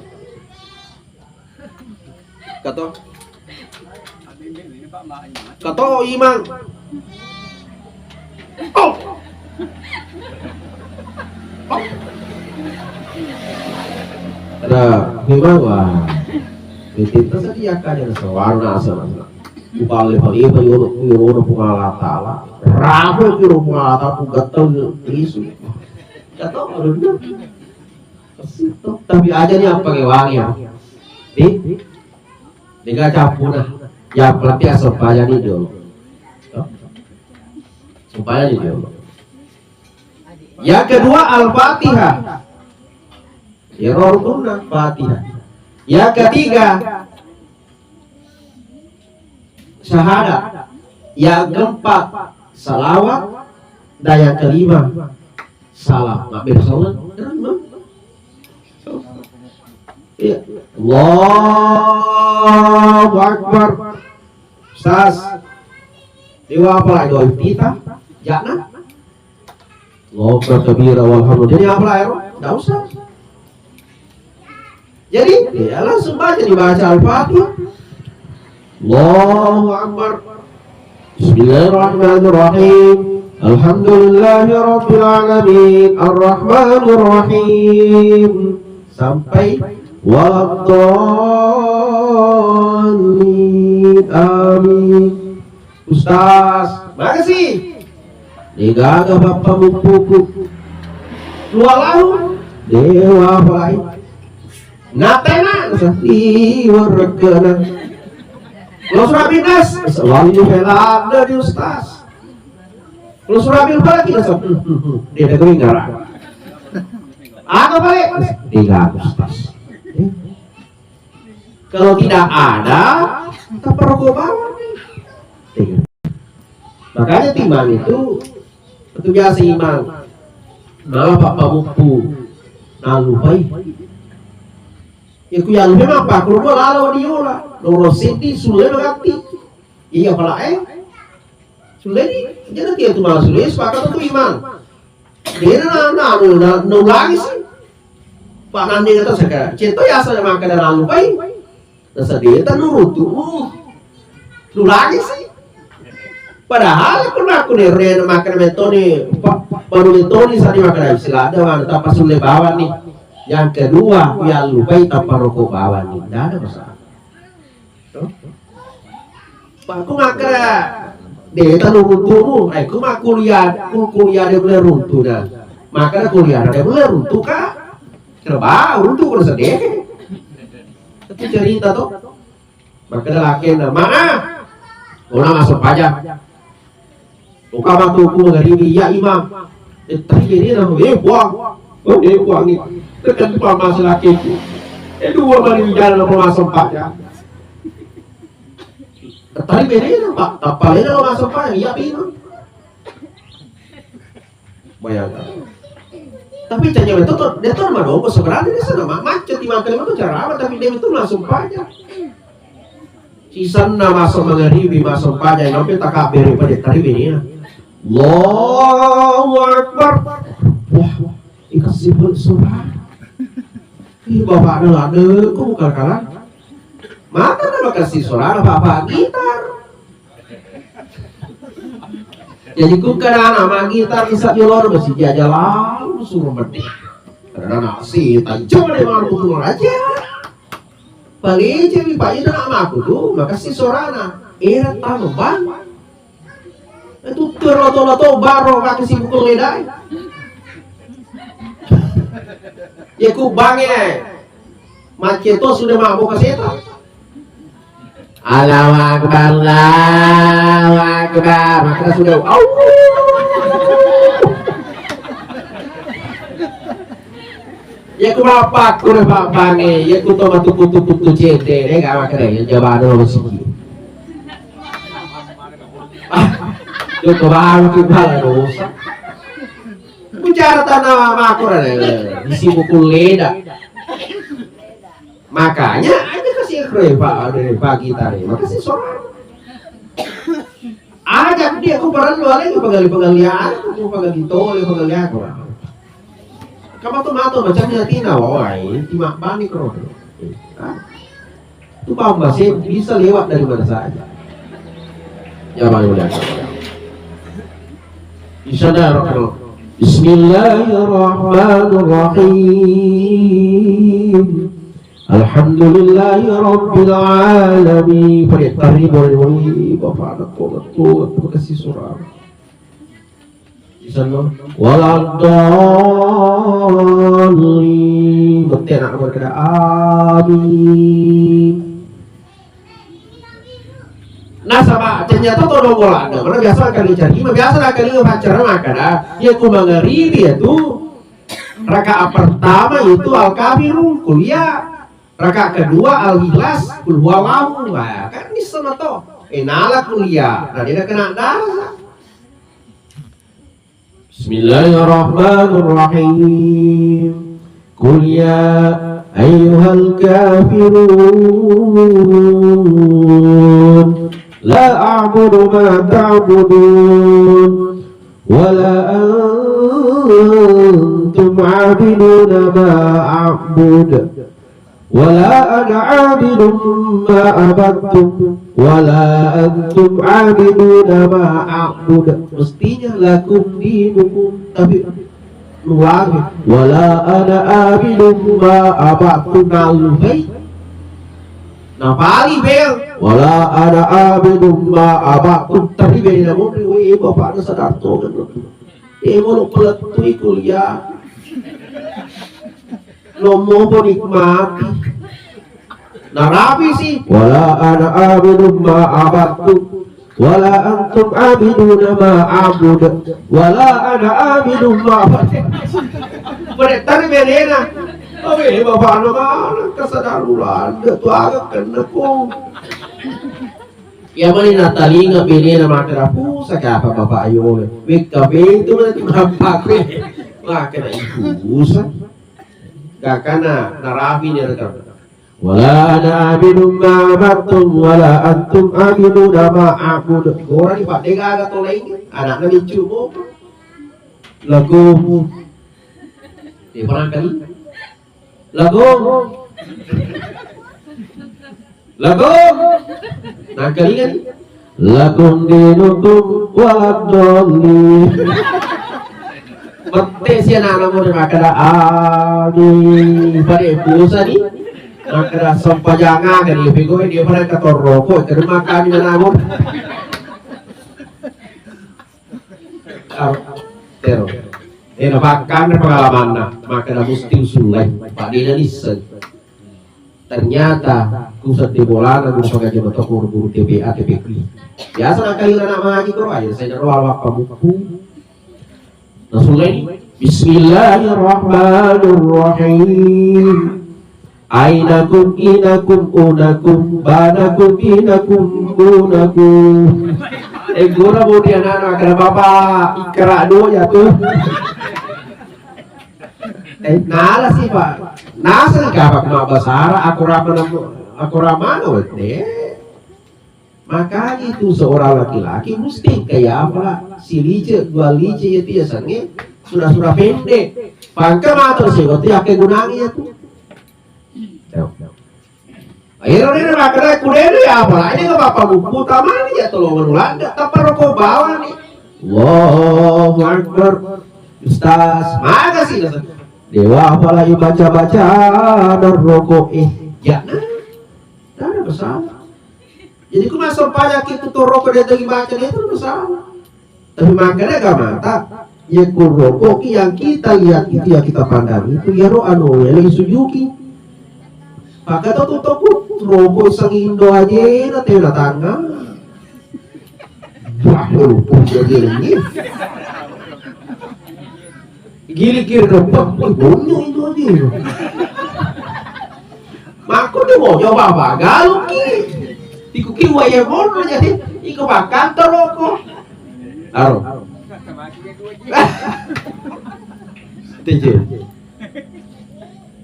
Kato. Kato, Imang. Oh. Oh. Ada, Imang, wah. Itu saja ya, kan, yang sewarna asal. Upalle-palle pa yolo, yolo Puang Allah Ta'ala. Rapo yolo Puang Allah Ta'ala, pugattau lisu. Kato, ada. Tapi aja ni apa ngewangi ya. Di? Dega capuna. Ya, berarti asal payani dulu. Supaya ni dulu. Yang kedua, Al-Fatihah. Ya, rukunna Fatihah. Yang ketiga, syahadat, yang keempat salawat, dan yang kelima salam. Mabbere salam. Iya. Allahu Akbar. Ustaz. Dewa apa lagi doa kita? Jangan. Allahu Akbar kabira walhamdulillah. Jadi apa lagi? Nggak usah. Jadi, ya langsung baca, dibaca Al-Fatihah. Allahu Akbar. Bismillahirrahmanirrahim. Alhamdulillahirabbil alamin. Arrahmanirrahim. Sampai waladdallin. Amin. Ustaz, makasih. Degaga bappa muppuku. Lualahu. Dewa apalai. Natena, Ustaz. Iwa rekena. Lo surabi nas, wali helada di Ustaz. Lo surabi pala kita, Ustaz. Hmm, hmm, hmm. Dia ada kering gara. Apa balik? Degaga Ustaz. Kalau tidak ada, kita perokok bawang. Iya. Makanya timbang itu, itu biasa imang. Nah, Pak Pamuppu, nalupai. Ya ku yang memang Pak Kurbo lalo diola. Noro seddi sulle mati. Iya pala eh. Sulle ni, jadi dia tu malah sulle sepakat tu imang. Dia na na na na ulangi sih. Pak Nandi kata saya, cento ya saya makan dan lalu pai. Nasa dia tak nurut tu. Ulangi sih. Padahal aku nak aku ni rena makan metoni, baru metoni sari makan sila ada mana tanpa sulle bawang ni. Yang kedua, yang lupai tanpa rokok bawang ni. Tidak ada masalah. Pak, ku makkeda, de' tanu runtu'mu. Eh, ku makkuliah, ku kuliah de' mulle runtu' dah. Makkeda kuliah de' mulle runtu' ka. Kena bau runtu' ko sedde'. Itu cerita to. Makkeda lakenna, "Mana?" Ona massempajang. Engka matu ku mangaribi, "Iya, Imang." Eh, tadi bedena, eh, Puang. Oh, eh, Puang ni. Tekan tu pama selakiku. Eh, dua mani wijana napa massempajang. Eh, tadi bedena, Pak. Tappa lena lo massempajang, iya, Imang. Bayangkan. Tapi canya betul tuh, dia tuh nama dong, sebenarnya dia sana, ma-, macet di makan itu cara apa, tapi dia itu langsung pajak. Sisanna masa mangaribi, masa pajak, sampai tak kaberi pada tadi ini ya. Allahu Akbar. Wah, dikasih pun suara. Ih, bapak ada, ada, kok bukan kalah. Maka nama kasih suara bapak gitar. Jadi ku kada anak magi tak bisa di luar besi jaja lalu suruh mati. Karena anak si tajam deh mau putul aja. Paling jadi pak itu anak aku tuh, makasih sorana. Era tamu bang. Itu terlalu-lalu baru pakai sibuk ledai. Ya ku bang ya. Macet tuh sudah mabuk ke setan. Allahu Akbar, Allahu Akbar. Maka sudah, Allah. Ya ku bapak, ku udah bapak nih, ya ku toma tuku tuku tu cete, deh gak makan deh, jawab ada orang siki. Ah, ya ku baru ku bala dosa. Ku cara tanah makura deh, isi buku leda. Makanya aja kasih ikhro ya, Pak, dari pagi tadi. Makasih soal. Aja dia aku pernah dua lagi penggali-penggali aku, penggali tole, penggali aku. Kamu tuh mata macamnya tina, wah, ini timak bani kro. Ah. Itu paham bahasa bisa lewat dari mana saja. Ya, Bang, udah. Insya Allah, Bismillahirrahmanirrahim. Alhamdulillahi rabbil alamin. Pada tadi boleh boleh bapak anak kau betul terima kasih surah. Di sana waladdallin. Betul nak berkata amin. Nasaba ternyata todong bola ada. Karena biasa kali cari, biasa kali pacaran makan ah. Ya ku mangaribi ya tu. Rakaat pertama itu Al-Kafirun, kuliah. Rakaat kedua Al-Ikhlas, Qul huwallahu. Nah, kan bisa mato. Eh, nala kuliah, na de' na kena dasa. Bismillahirrahmanirrahim. Qul ya ayyuhal kafirun, la a'budu ma ta'budun, wa la antum 'abiduna ma a'bud. Wala ana 'abidum ma 'abadtum, wala antum 'abiduna ma a'bud. Mestinya lakum dinukum, tapi luar. Wala ana 'abidum ma 'abadtum, naluhai. Napali bel. Wala ana 'abidum ma 'abadtum, tapi beda mudri, weh, bapakna sadar to kan. Eh, mau pelettui kuliah. Nommopo nikmati. Narapisi. Wala ana 'abidum ma 'abadtum, wala antum 'abiduna ma a'bud, wala ana 'abidum ma 'abadtum. Pada tadi bedena. Oke, bapakna mana? Kesadaran Ulanda tu agak kena ko. Iya mani natalinga benena makkeda, "Pusa kapa bapak ayo we." Wekka betu mani tu bapak we. Makkeda, "Ih, pusa." Gakana narapi ni rekam. Wala ana 'abidum ma 'abadtum, wala antum 'abiduna ma a'bud. Gora di padde gaga to lain. Anakna micu mo. Lagu. Di perangkali. Lagu. Lagu. Nangkalinga ni. Lakum dinukum waladdallin. Mette si anak-anak muda makkeda, "Amin." Pada pusa ni. Makkeda sempajang aga ni, pegawai dia pada katorroko, terima kami anak-anak muda. Ah, tero. Eh, napakkanre pengalamanna, makkeda musti usullai, padena nisseng. Ternyata ku sedde bolana guru pengajian to guru-guru T P A, T P Q. Biasa nakali anak maji ko, ayo saya nero ala mappammukku. Nasullai, Bismillahirrahmanirrahim. Ainakum inakum unakum banakum inakum bunakum. Eh, gura bodi anak-anak, kenapa Pak? Ikra dua ya tuh. Eh, nala sih, Pak. Nasa ni kapak ma basara, aku ramana, aku ramana wette. Makanya itu seorang laki-laki mesti kayak apa? Si lice, dua lice ya dia sange, sudah-sudah pendek. Pangka matur sih, waktu ya kegunaan ya tuh. Ero ni makkeda kudena ya, apalagi dengan bapak buku tamani ya, tolong menulanda, tanpa rokok bawang ni. Allahu Akbar. Ustaz, makasih. Dewa, apalagi baca-baca dan rokok, eh, jangan. Tidak ada masalah. Jadi ku masuk pajak itu tuh rokok dia lagi baca dia itu masalah. Tapi makanya gak mata, ya ku rokok yang kita lihat itu, yang kita pandang itu, ya ro anu ya lagi sujuki. Maka tuh tuh tuh ku rokok sangindo aja na tena tangan. Wah, rokok aja lagi. Gili kiri kepak, wih, bonyok itu aja. Mako de mo coba apa? Galuki. Iko ki wae mono jadi iko makan teroko. Aro. Teje.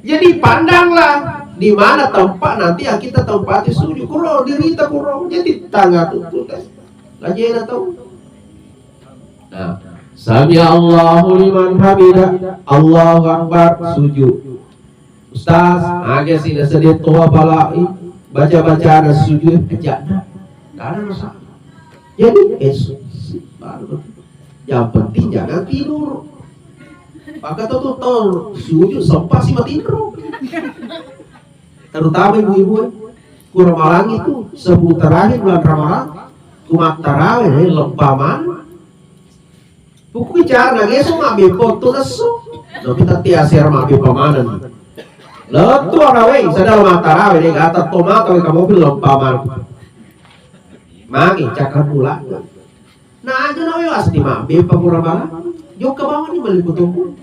Jadi pandanglah di mana tempat nanti yang kita tempati sujud. Kuro dirita kuro. Jadi tangga tutup. Lagi ada tahu. Nah, sami Allahu liman hamida, Allahu Akbar, sujud. Ustaz, aga sih sedih tua palai baca-baca ada sujud, aja. Tidak ada masalah. Jadi, eh, su- su- baru. Yang penting jangan tidur. Maka tuh tuh, tuh sujud sempat sih mati tidur. Terutama ibu-ibu, eh. Ku Ramalang itu, sepuluh terakhir bulan Ramalang, ku mattarawe, eh, lempa mana. Buku bicara, nage so mabe foto lesu. No kita tiasera mabe pamana ni. Letu arawe, sadar mattarawe, deh, gata tomata, weka mobil lempa mana. Magi, cakar bulan. Nah, aja nawe wasti mabbe pamura bala. Jokka bawang ni melli kutuku.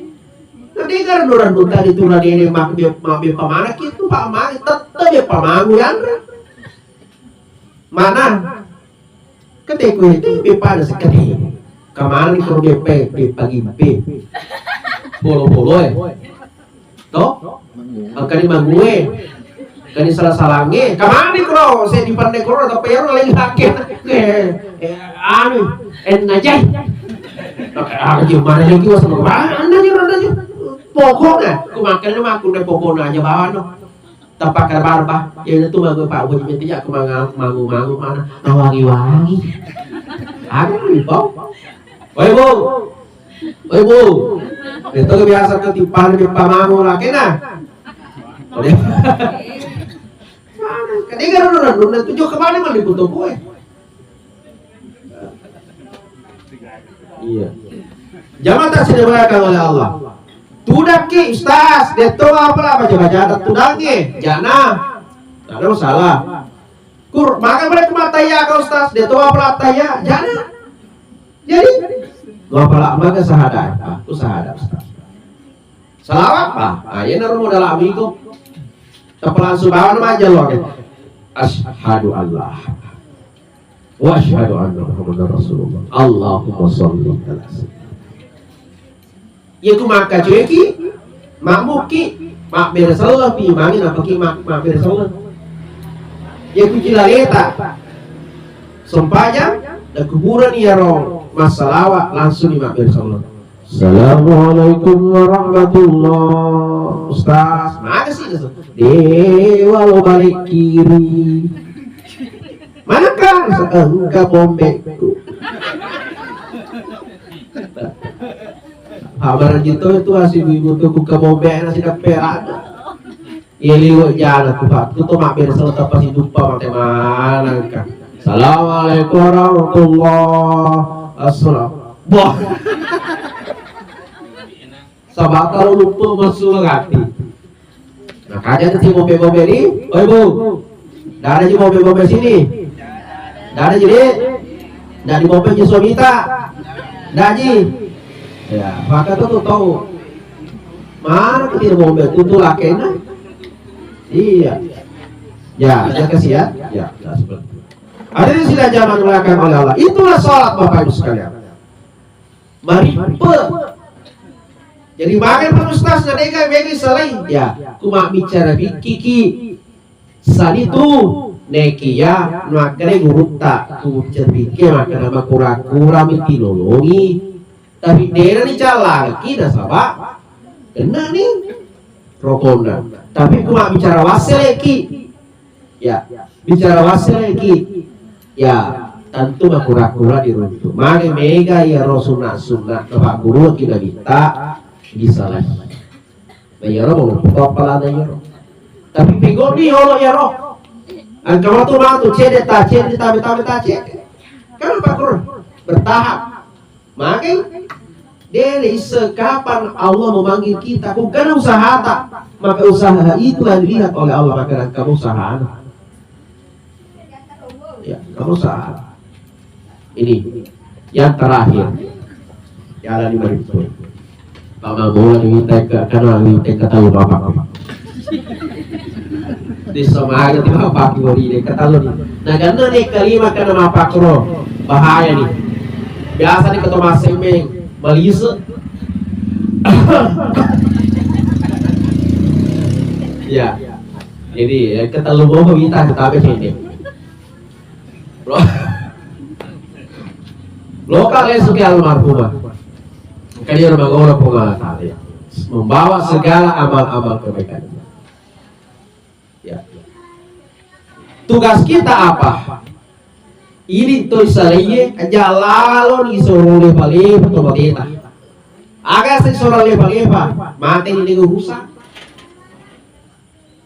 Nah, dega rendu-rendu tadi tu radene mabbe, mabbe pamana kitu, Pak, magi tette be pamangu yanre. Mana? Kete ku itu be pada sekali. Kemarin ko be pe, be pagi be. Polo-polo e. To? Angkani mangue. Kani salah-salange. Kemana kro? Saya di pandai kro, tapi orang lain lagi. Eh, eh, anu, en najai. Aku juga mana lagi, was mana aja, mana aja. Pokoknya, aku makan sama aku deh, pokoknya aja bawa no. Tempat kabar bah. Ya itu mangue Pak Haji, minta aku mangu, mangu, mangu mana? Awangi-wangi. Aku lupa. Woi, Bu. Woi, Bu. Itu biasa tuh timpal di pamamu lah, kena. Kadang kan udah, udah tujuh kemana malah diputar gue. Iya. Jamaah tak dimuliakan oleh Allah. Tudakki, Ustaz, detto apa lah baca-baca adat tudangnge. Jana. Tidak ada masalah. Kur, maka mereka mataya ke Ustaz, detto apa lah taya. Jana. Jadi, gua pala maka sahada, aku sahada Ustaz. Salawat, Pak. Ah, iya naro modal ami ko. Tapi langsung bawa nama aja lo. Asyhadu Allah. Wa asyhadu anna Muhammadar Rasulullah. Allahumma shalli ala sayyidina. Iya ku makkacoeki, mammuki, mabbere selleng pi, magi napaki mak-, mabbere selleng. Iya ku cilaleta. Sempajang, dan kuburan iya ro massalawa langsung ni mabbere selleng. Assalamualaikum warahmatullah. Ustaz, makasih. Dewa lo balik kiri. Manakah? Engka bombekku. Habar gitu itu masih ibu-ibu tuh ku ke bombek nasi dapet ada. Iya liwat jalan tuh Pak. Tuh tuh mampir sama tempat si dupa mate mana kan. Assalamualaikum warahmatullah. Assalam. Wah. Sabata lo lupa masuk lagi. Nah, kaja tu si bombek-bombek ni. Oi, Bu. Ndak ada ji bombek-bombek sini. Ndak ada ji, Dek. Ndak di bombek ji suami ta. Ndak ji. Ya, maka tu tu tahu. Mana kecil bombek tu tu lakena. Iya. Ya, ya kasihan. Ya, ya seperti itu. Hadirin sidang jamaah dimuliakan oleh Allah. Itulah salat Bapak Ibu sekalian. Marippe. Jadi, magai Pak Ustaz, na dega mega salai. Ya, ku mabbicara pikkiki. Salitu, nekia, makkeda gurutta, ku mabbicara pikki, makkeda makura-kura mi tilolongi. Tapi dena nicalaki nasaba kennani rokonna. Tapi ku mabbicara wasseleki. Ya, bicara wassereki. Ya, tentu makura-kura diruntu. Magi mega iyaro sunna-sunna napagguruki Nabitta disalai. Na iyaro mau apa lana iyaro. Tapi pegoni olo iyaro. Engka matu-matu cede ta cede ta beta beta cede. Kan apa kurang? Bertahap. Maka de naisseng kapan Allah memanggil kita. Bukan usahata, maka usaha itu yang dilihat oleh Allah, maka engka usahana. Ya, engka usaha. Ini yang terakhir. Jalan lima ribu. Pamabona ni wita ke, kana wita ke tahu bapak. Di semua itu bapak gori de ketalu ni. Nah, karena ni kelima kena mapak ro, bahaya ni. Biasa ni ketemu semeng, malise. Ya. Jadi, ya, ketalu bohong kita, kita apa sini? Lo-, lokal esok ya almarhumah. Kalian mengolah pengalah tadi. Membawa segala amal-amal kebaikan. Ya. Tugas kita apa? Ini to isalaye aja lalo ni soro lepa-lepa to bateta. Aga sing soro lepa-lepa, mate ni dengan rusak.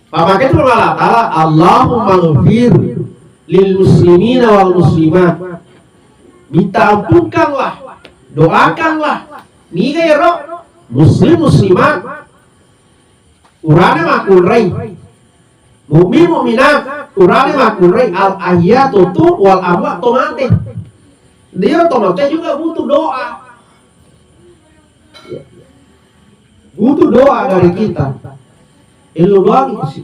Pamakaitu Allah Ta'ala, Allahumma ghfir lil muslimina wal muslimat. Minta ampunkanlah, doakanlah. Niga ero muslim muslimat. Urane makkunrai. Mukmin mukminat, urane makkunrai al ahya tutu wal amwat to mate. Dia to mate juga butuh doa. Butuh doa dari kita. Elo doangi kusi.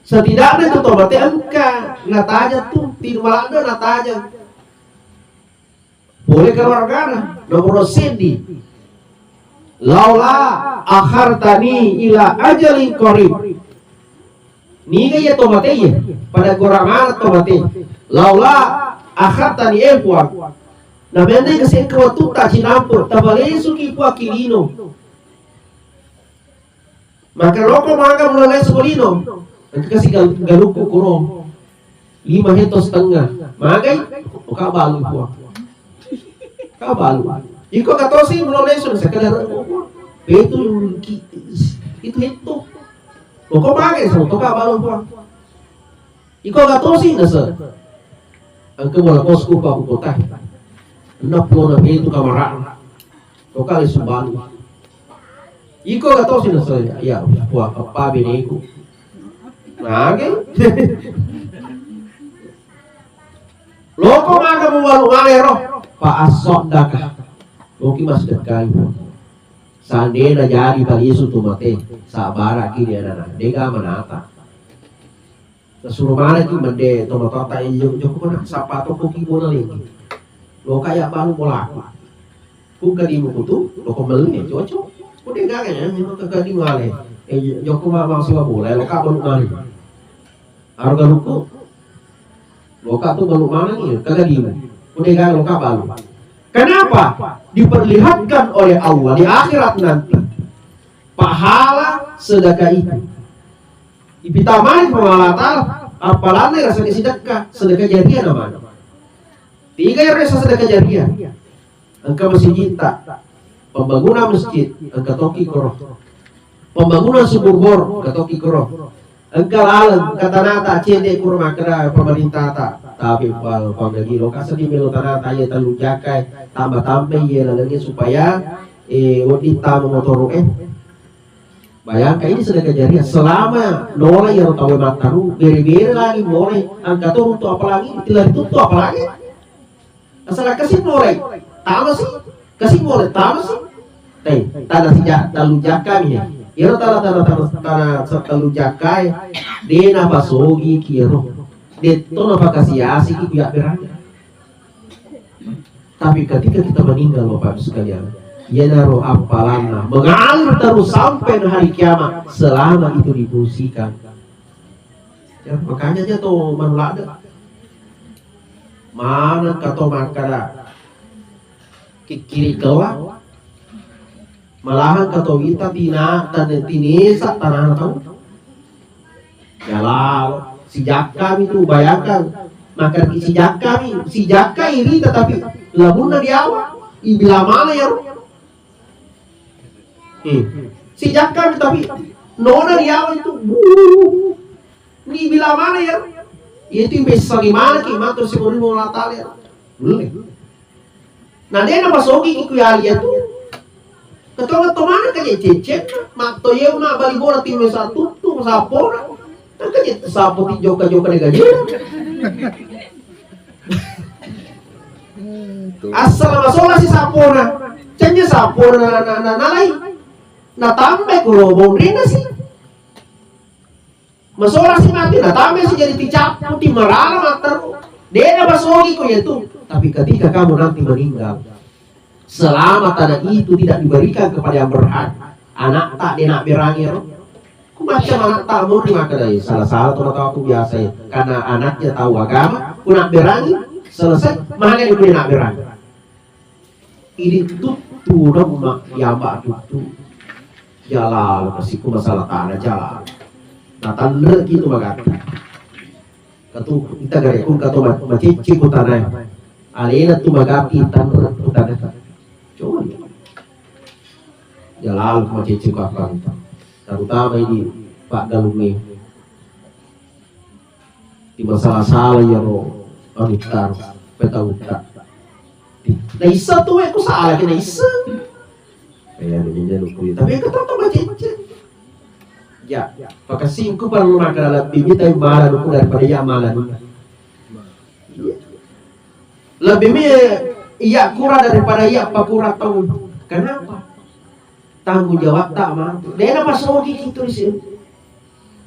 Setidaknya itu tobatte engka nataja tu, tidak malah nataja. Pole keluargana, nomoro seddi. Laula akhartani ila ajalin qarib. Niga iya to mate iya? Pada gora maneng to mate. Laula akhartani, eh Puang. Namende kasi engka wattutta cinampe, tapalesuki Puang ki lino. Maka loko maga mulai sekolino. Engka kasi gal-, galukku kuro. Lima heto setengah. Magai? Oka balu Puang. Ka balu. Iko katosi mulo lesu sekedar petu ki itu itu. Pokok pakai sama toka balu Puang. Iko katosi nase. Engke bola kosku pa kota. Enam puluh na petu kamara. Toka lesu balu. Iko katosi nase ya Puang apa beneku. Nah, oke. Loko maga mubalu maneng ro, fa asaddaka. Loki massedekkai. Seandainya jadi palisu tu mate, sabaraki dia nana. Dega manata. Nasuro maneng ki mende to matata iyo joko mana sapa to ko ki bola lagi. Loka ya balu bola aku. Ku kadimu kutu, loko melle cocok. Ku dega ya, memang ke kadimu ale. Eh, joko ma mau siwa bola, loka balu maneng. Aro galuku. Loka tu balu maneng iya, kagadimu. Udah gaga loka balu. Kenapa? Diperlihatkan oleh Allah di akhirat nanti pahala sedekah itu. Dipitamani sama Allah Ta'ala, apalagi rasa sedekah, sedekah jariah namanya. Tiga yang rasa sedekah jariah. Engka masijitta, pembangunan masjid, engka toki koro. Pembangunan sumur bor, engka toki koro. Engka laleng, engka tanata, cedde koro makkeda pemerintah ta. Tapi pa-, panggaji loka seddi melo tanata, iya tellu jakkai, tambah-tambah iya lalengnge supaya, eh, wedding tama motoro, eh. Bayangkan ini sedekah jariah, selama nola iya ro tau mattaru, bere-bere lagi mulai, engka to runtu apalagi, tilari tuttu apalagi. Asal kasi mulai, tamasi, kasi mulai, tamasi. Tei, tana sija-, talu jakka mi. Iyaro tana, tana, tana, tana talu jakkai, de napasogi ki iyaro. De to napakasiasi ki kuya berang. Tapi ketika kita meninggal, Bapak Ibu sekalian, iyanaro appalanna mengalir terus sampai hari kiamat selama itu difungsikan. Ya, makanya aja to manulada. Mana kato makkada kikkiri kella. Malahan kato wita tina tan-, tinesa tanana tau. Ya lalo, sijakkami tu bayangkan. Makkada sijakkami, sijakka irita tapi lamunna diawa, ibila mana ya. Hmm. Sijakka tapi nona riawa itu. Wuh. Ni bila mana ya? Itu yang bisa gimana ki matur si Allah Ta'ala ya. Boleh. Nah, dia nama sogi iku ya lihat tuh. Ketua ketua mana kayak cecet, mak toyeu nak bali bola tim satu tuh sapora. Kan kayak sapo ti joka joka de gaji. Asal masola si sapona, cenya sapona na, na, na, nalai, na tambe kulo bonrena si. Masola si mati, na tambe si jadi ticapu, ti marala matteru. Dena masogi ko yetu. Tapi ketika kamu nanti meninggal, selama tanah itu tidak diberikan kepada yang berhak, anak tak dia nak berangir. Ku macam anak tak mau dimakan dari salah-salah tu tahu aku biasa ya. Karena anaknya tahu agama, ku nak berangir, selesai, mana yang dia nak berangir. Ini tuh turun mak yamba tuh. Jalan, kasih ku masalah tanah jalan. Nah, tanda gitu magati. Katu, ita gare kun katu ma-, macicci ku tanai. Alena tu magati tanru ku tanai. Coba. Ya lalu macicci ku apa kita. Terutama ini Pak Galunge. Di masalah-salah ya ro anu tar, peta utak. Nah, isa tu, eh, ku salah kena isa. Eh, anu, ini anu, kuya. Tapi aku tetap macicci. Ya, pakasingku perlu makan lebih, tapi malah aku daripada iya malah. Iya. Lebih mi iya kurang daripada iya apa kurang tahu. Kenapa? Tanggung jawab tak mampu. Dia apa sogi gitu sih.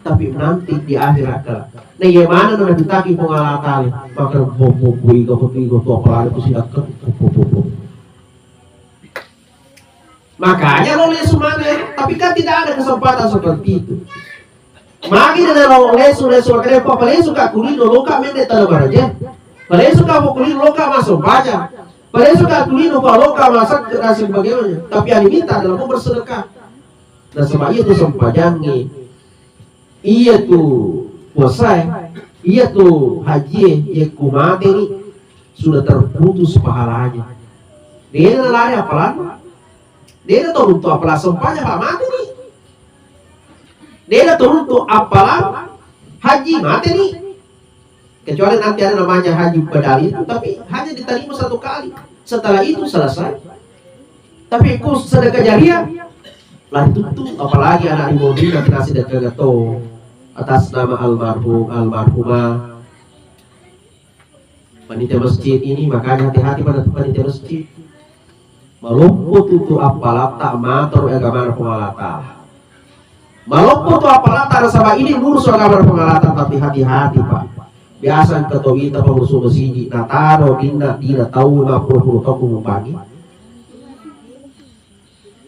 Tapi nanti di akhirat kelak. Nah, iya mana na ditagi Puang Allah Ta'ala? Maka bobo bobo iga ko iga to apalagi ku sidakka. Makanya lo lesu mana ya? Tapi kan tidak ada kesempatan seperti itu. Magi na lo lesu lesu makanya pa palesu ka kulino loka mende talo baraja. Palesu ka kulino loka masuk baca. Palesu ka kulino pa loka masak dan sebagainya. Tapi yang diminta adalah mau bersedekah. Nasaba iya tu sempajangnge, iya tu puasae, iya tu hajie, iya ku mateni sudah terputus pahalanya. Dena lari apalan, dena turun tu apalan sempajang pak mateni. Dena turun tu apalan haji mateni. Kecuali nanti ada namanya haji badal itu, tapi hanya diterima satu kali. Setelah itu selesai. Tapi ku sedekah jariah, lah itu tuh, apalagi anak di mobil nanti nasi sedekah gato atas nama almarhum, almarhumah. Panitia masjid ini, makanya hati-hati pada panitia masjid. Maloppo tutu appalatta mator agamana Puang Allah Ta'ala. Maloppo tu appalatta nasaba ini lurus agamana Puang Allah Ta'ala, tapi hati-hati, Pak. Biasa engka to wita pengurus masigi, nataro dinna, dina tau mappulo-pulo tau kumumbangi.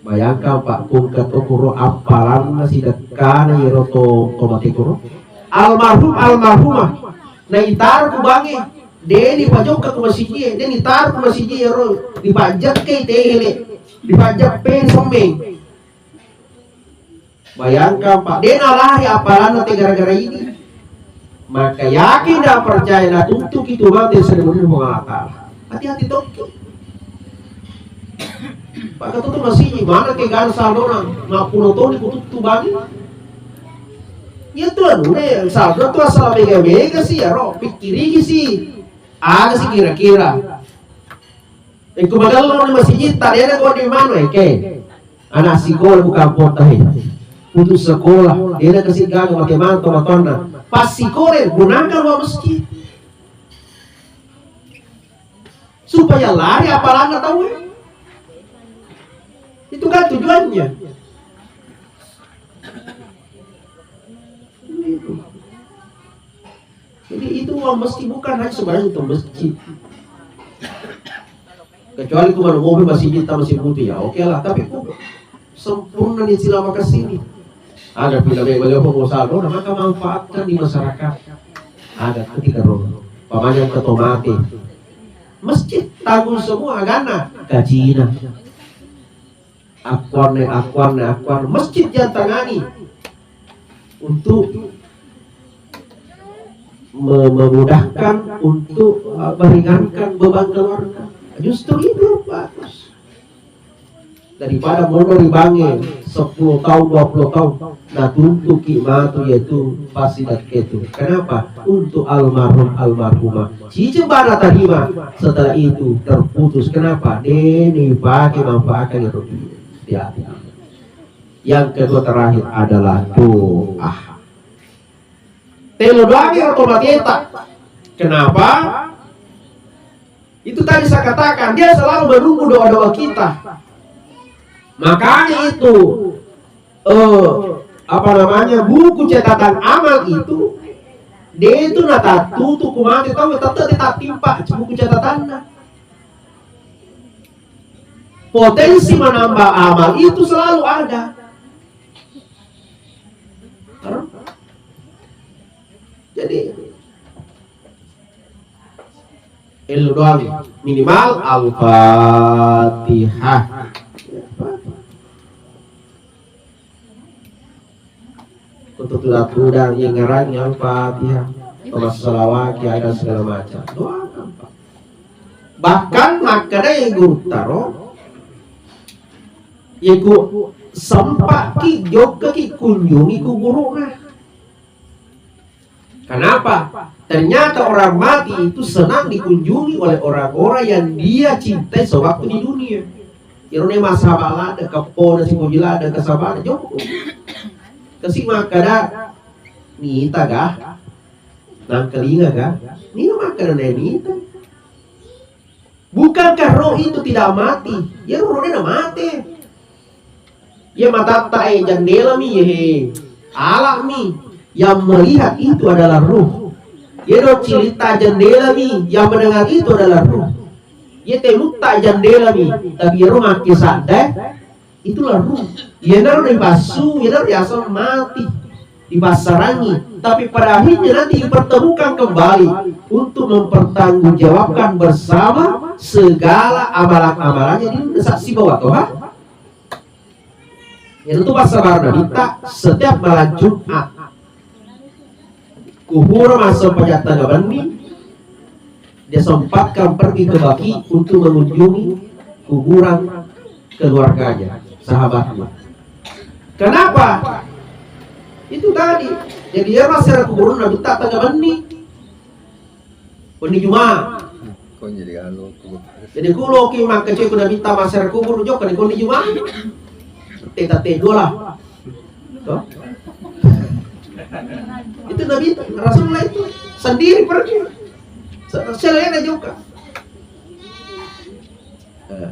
Bayangkan, Pak, kungka to kuro appalanna sidekkana iyaro to, to mate kuro. Almarhum, almarhumah. Naitaro ku bange, de ni pajokka ku masigi, de ni taro ku masigi iyaro dipajjakkai tehele, dipajjappe semmeng. Bayangkan, Pak, de nalari appalanna te gara-gara ini. Maka yakin dan percaya natuntuki tu mate sering Puang Allah Ta'ala. Hati-hati tokki. Pak, katutu masigi, mana ke gana saldona, mappulo toni kututtu bani. Iya tu anu ne, saldo tu asal mega-mega sih ya, ro, pikiriki sih. Ada sih kira-kira. Engko magello ni masigi ta, dena ko di mano, eke. Anak sikola bukan pota he. Putus sekolah, dena kasi gaga mate manto matonna. Pas sikola, gunakan wa masjid. Supaya lari apalagi tahu ya. Itu kan tujuannya. Jadi itu uang masjid bukan hanya sebenarnya untuk masjid. Kecuali ku manu mobil masih kita masih butuh ya, oke lah. Tapi ku sempurna di sila makasini. Ada pula beliau pengusaha, oh, maka manfaatkan di masyarakat. Ada ketika roh, pamannya ketomate. Masjid tanggung semua agana, kajina. Akuanne, akuanne, akuanne. Masjid jantangani untuk me-, memudahkan, untuk, uh, meringankan beban keluarga. Justru itu bagus. Daripada mono ri bange sepuluh tahun, dua puluh tahun, natuntuki matu yaitu pasti itu. Kenapa? Untuk almarhum almarhumah. Cicing bana tarima, setelah itu terputus. Kenapa? Deni pake manfaatkan itu. Ya. Yang kedua terakhir adalah doa. Telo doangi otomateta. Kenapa? Itu tadi saya katakan, dia selalu menunggu doa-doa kita. Makanya itu, eh, apa namanya, buku catatan amal itu, dia itu natattutu ku mate, tahu, tetap ditattimpa buku catatannya. Potensi menambah amal itu selalu ada. Jadi, elo doang, minimal Al-Fatihah. Untuk tudang-tudang yang ngarang Al-Fatihah, masalawat, ada segala macam. Doang apa? Bahkan makkedai guru taro, yaiku sempaki jokkaki kunjungi ku guruna. Kenapa? Ternyata orang mati itu senang dikunjungi oleh orang-orang yang dia cintai sewaktu di dunia. Iyaro ne masahabat ladde, keppona sipoji ladde, kesabaran jokko. Kasi makkada, mita ga? Nangkalinga ga? Mita makkada ne mita. Bukankah roh itu tidak mati? Ya roh na mate. Ya matatta e jandela mi, ye he. Ala mi. Yang melihat itu adalah ruh. Iyaro cilitta jendelami, yang mendengar itu adalah ruh. Iya telutta jendelami, tapi iyaro makke sadda, itulah ruh. Iyanaro dipassu, iyanaro diaseng mati, dipassarangi. Tapi pada akhirnya nanti dipertemukan kembali untuk mempertanggungjawabkan bersama segala amalan-amalannya di dunia. Saksi bahwa Tuhan Iyaro tu passabarna Nabitta, setiap malam Jumat kuburan, massempajang tengnga benni, dia sempatkan pergi ke Baqi untuk mengunjungi kuburan keluarganya, sahabatnya. Kenapa? Itu tadi. Jadi, iyaro massempajang kuburan Nabitta tengnga benni. Wenni Juma. Kau jadi anu, aku. Jadi ku loki makkecek ku Nabitta massempajang kubur, jokka ni wenni Juma. Teta te dua lah. Toh? Itu Nabi, Rasulullah itu sendiri pergi. Se-, selena juga. Eh,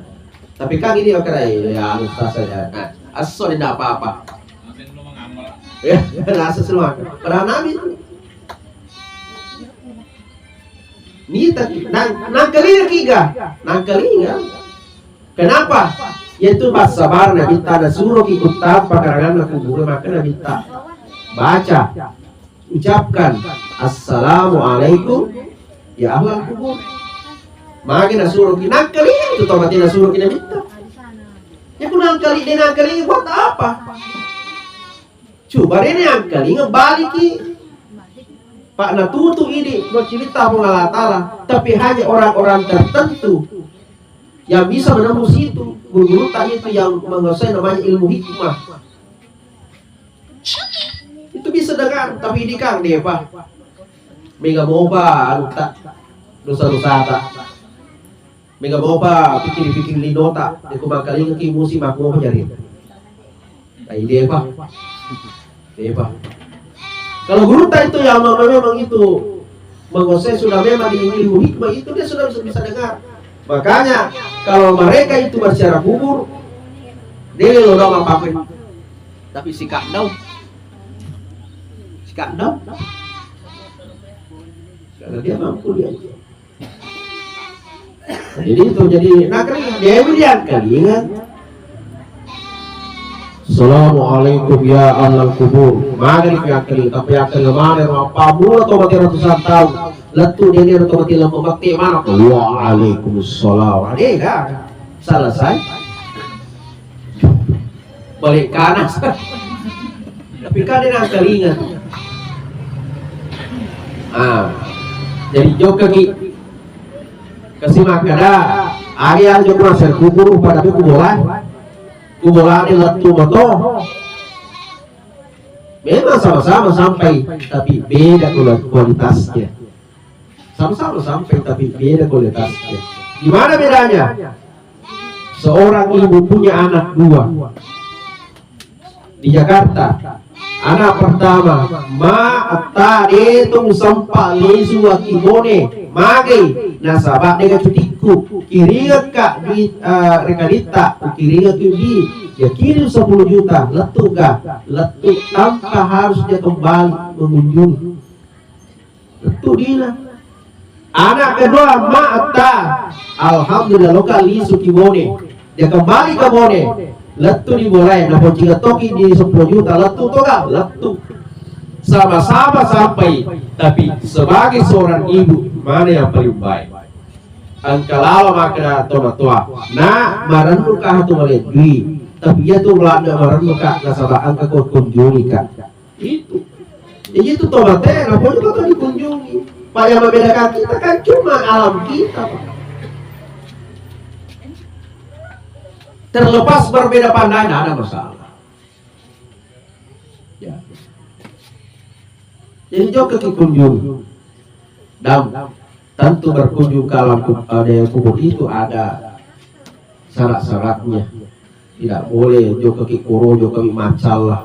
tapi kan ini makanya, ya, anu, ustaz saja. Nah, aso tidak apa-apa. Ya, rasa semua. Padahal Nabi itu. Nita, nang, nangkalinga kiga? Nangkalinga. Kenapa? Yaitu passabar Nabitta, nasuroki kuttappa karanganna kubur, maka Nabitta baca, ucapkan, "Assalamualaikum ya ahlal kubur." Magi nasuroki, nangkalinga itu tau mati nasuroki Nabitta. Ya ku nangkali, dia nangkalinga buat apa? Coba rene angkalinga baliki. Pak natutu idi lo cilitta Puang Allah Ta'ala, tapi hanya orang-orang tertentu yang bisa menembus itu. Guru-guru tadi itu yang menguasai namanya ilmu hikmah. Itu bisa dengar, tapi ini kan dia, Pak. Mega mopa anu tak dosa-dosa tak. Mega mopa pikir-pikir linota, de ku mangkalingaki musi makkumopa jari. Nah, ini apa? Ini apa? Kalau gurutta itu yang memang, memang itu menguasai sudah memang di ilmu hikmah itu, dia sudah bisa, bisa dengar. Makanya kalau mereka itu berziarah kubur, dia lo doang apa-apa. Tapi sikap dong. Sikap dong. Karena dia mampu dia. Jadi itu jadi nakri dewi diangkalingan. Assalamualaikum ya ahlal kubur. Mana diangkalingan? Tapi angkalingan mana? Apa mula tau mati ratusan tahun? Lettu dia ni tau mati lama mati mana? Waalaikumsalam. Ada kan? Selesai. Balik kanan. Tapi kan dia nangkalinga. Ah, jadi jokka ki. Kasi makkada, ari yang jokka massempajang kubur pada ku bola. Ku bola ni lettu moto. Memang sama-sama sampai, tapi beda kualitasnya. Sama-sama sampai, tapi beda kualitasnya. Gimana bedanya? Seorang ibu punya anak dua di Jakarta. Anak pertama, "Ma, atta, de to musempa lisu akibone, mage, nasaba de ga cutikku, kiringekka di, eh, rekaditta, kiringekki di, ya kirim sepuluh juta, lettu ga, lettu tanpa harus dia kembali mengunjungi." Lettu dina. Anak kedua, "Ma, atta, alhamdulillah, loka lisu ki bone. Dia kembali ke bone." Lettu di bolae, na poncinga toki di sepuluh juta, lettu toga, lettu. Sama-sama sampai, tapi sebagai seorang ibu, mana yang paling baik? Engka lalo makkeda tomatoa, "Na, marennuka tu male dui, tapi iya tu ladde marennuka nasaba engka ko kunjungi ka." Itu. Jadi itu tobatnya, nah, pokoknya bakal dikunjungi. Pak, yang membedakan kita kan cuma alam kita, Pak. Terlepas berbeda pandangan, tidak ada masalah. Ya. Jadi jokka ki kunjung. Dan tentu berkunjung ke alam ku-, ada yang kubur itu ada syarat-syaratnya. Tidak boleh jokka ki koro, jokka ki macalla.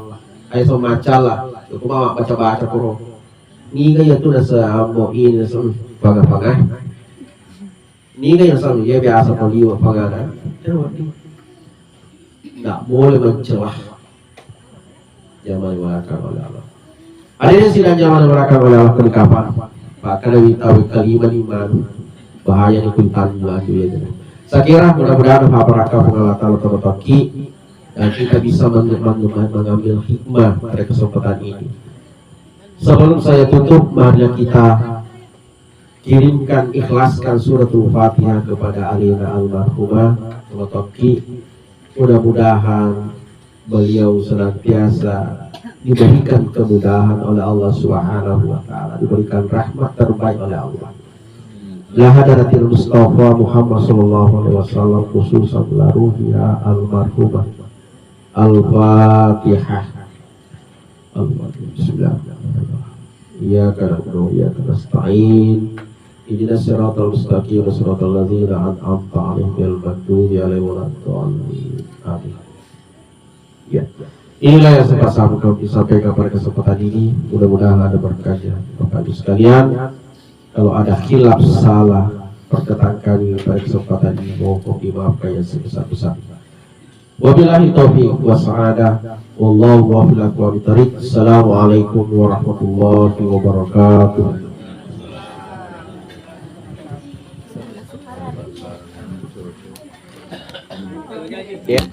Ayo so macalla, jokka mama baca-baca koro. Niga ya tu nasa ambo ini nasa, hmm, panga-panga. Niga yang selalu ya biasa paliwa pangana. Tidak boleh mencela. Jangan mengatakan oleh Allah. Ada sidang jamaah neraka oleh Allah kuni kapang. Bahkan dari tahu kelima lima bahaya ni kuitan bulan dia. Saya kira mudah-mudahan apa raka pengawalan Allah toki dan kita bisa meng- meng- mengambil hikmah pada kesempatan ini. Sebelum saya tutup, mari kita kirimkan, ikhlaskan suratul Fatihah kepada alena almarhumah Totoki. Mudah-mudahan beliau senantiasa diberikan kemudahan oleh Allah Subhanahu wa taala, diberikan rahmat terbaik oleh Allah. La hadratil Mustafa Muhammad sallallahu alaihi wasallam, khususan la ruhiha almarhumah. Al-Fatihah. Al-Fatihah. Bismillahirrahmanirrahim. Iyyaka na'budu wa iyyaka nasta'in. Ihdinas siratal mustaqim, siratal ladzina an'amta 'alaihim ghairil maghdubi 'alaihim waladdallin. Amin. Ya. Inilah yang sempat saya kami sampaikan pada kesempatan ini. Mudah-mudahan ada berkahnya, Bapak Ibu sekalian. Kalau ada khilaf, salah, perkataan kami pada kesempatan ini, mohon dimaafkan yang sebesar-besarnya. Wabillahi taufiq wa sa'adah. Wallahu muwaffiq ila aqwamit thariq. Assalamualaikum warahmatullahi wabarakatuh. Ya.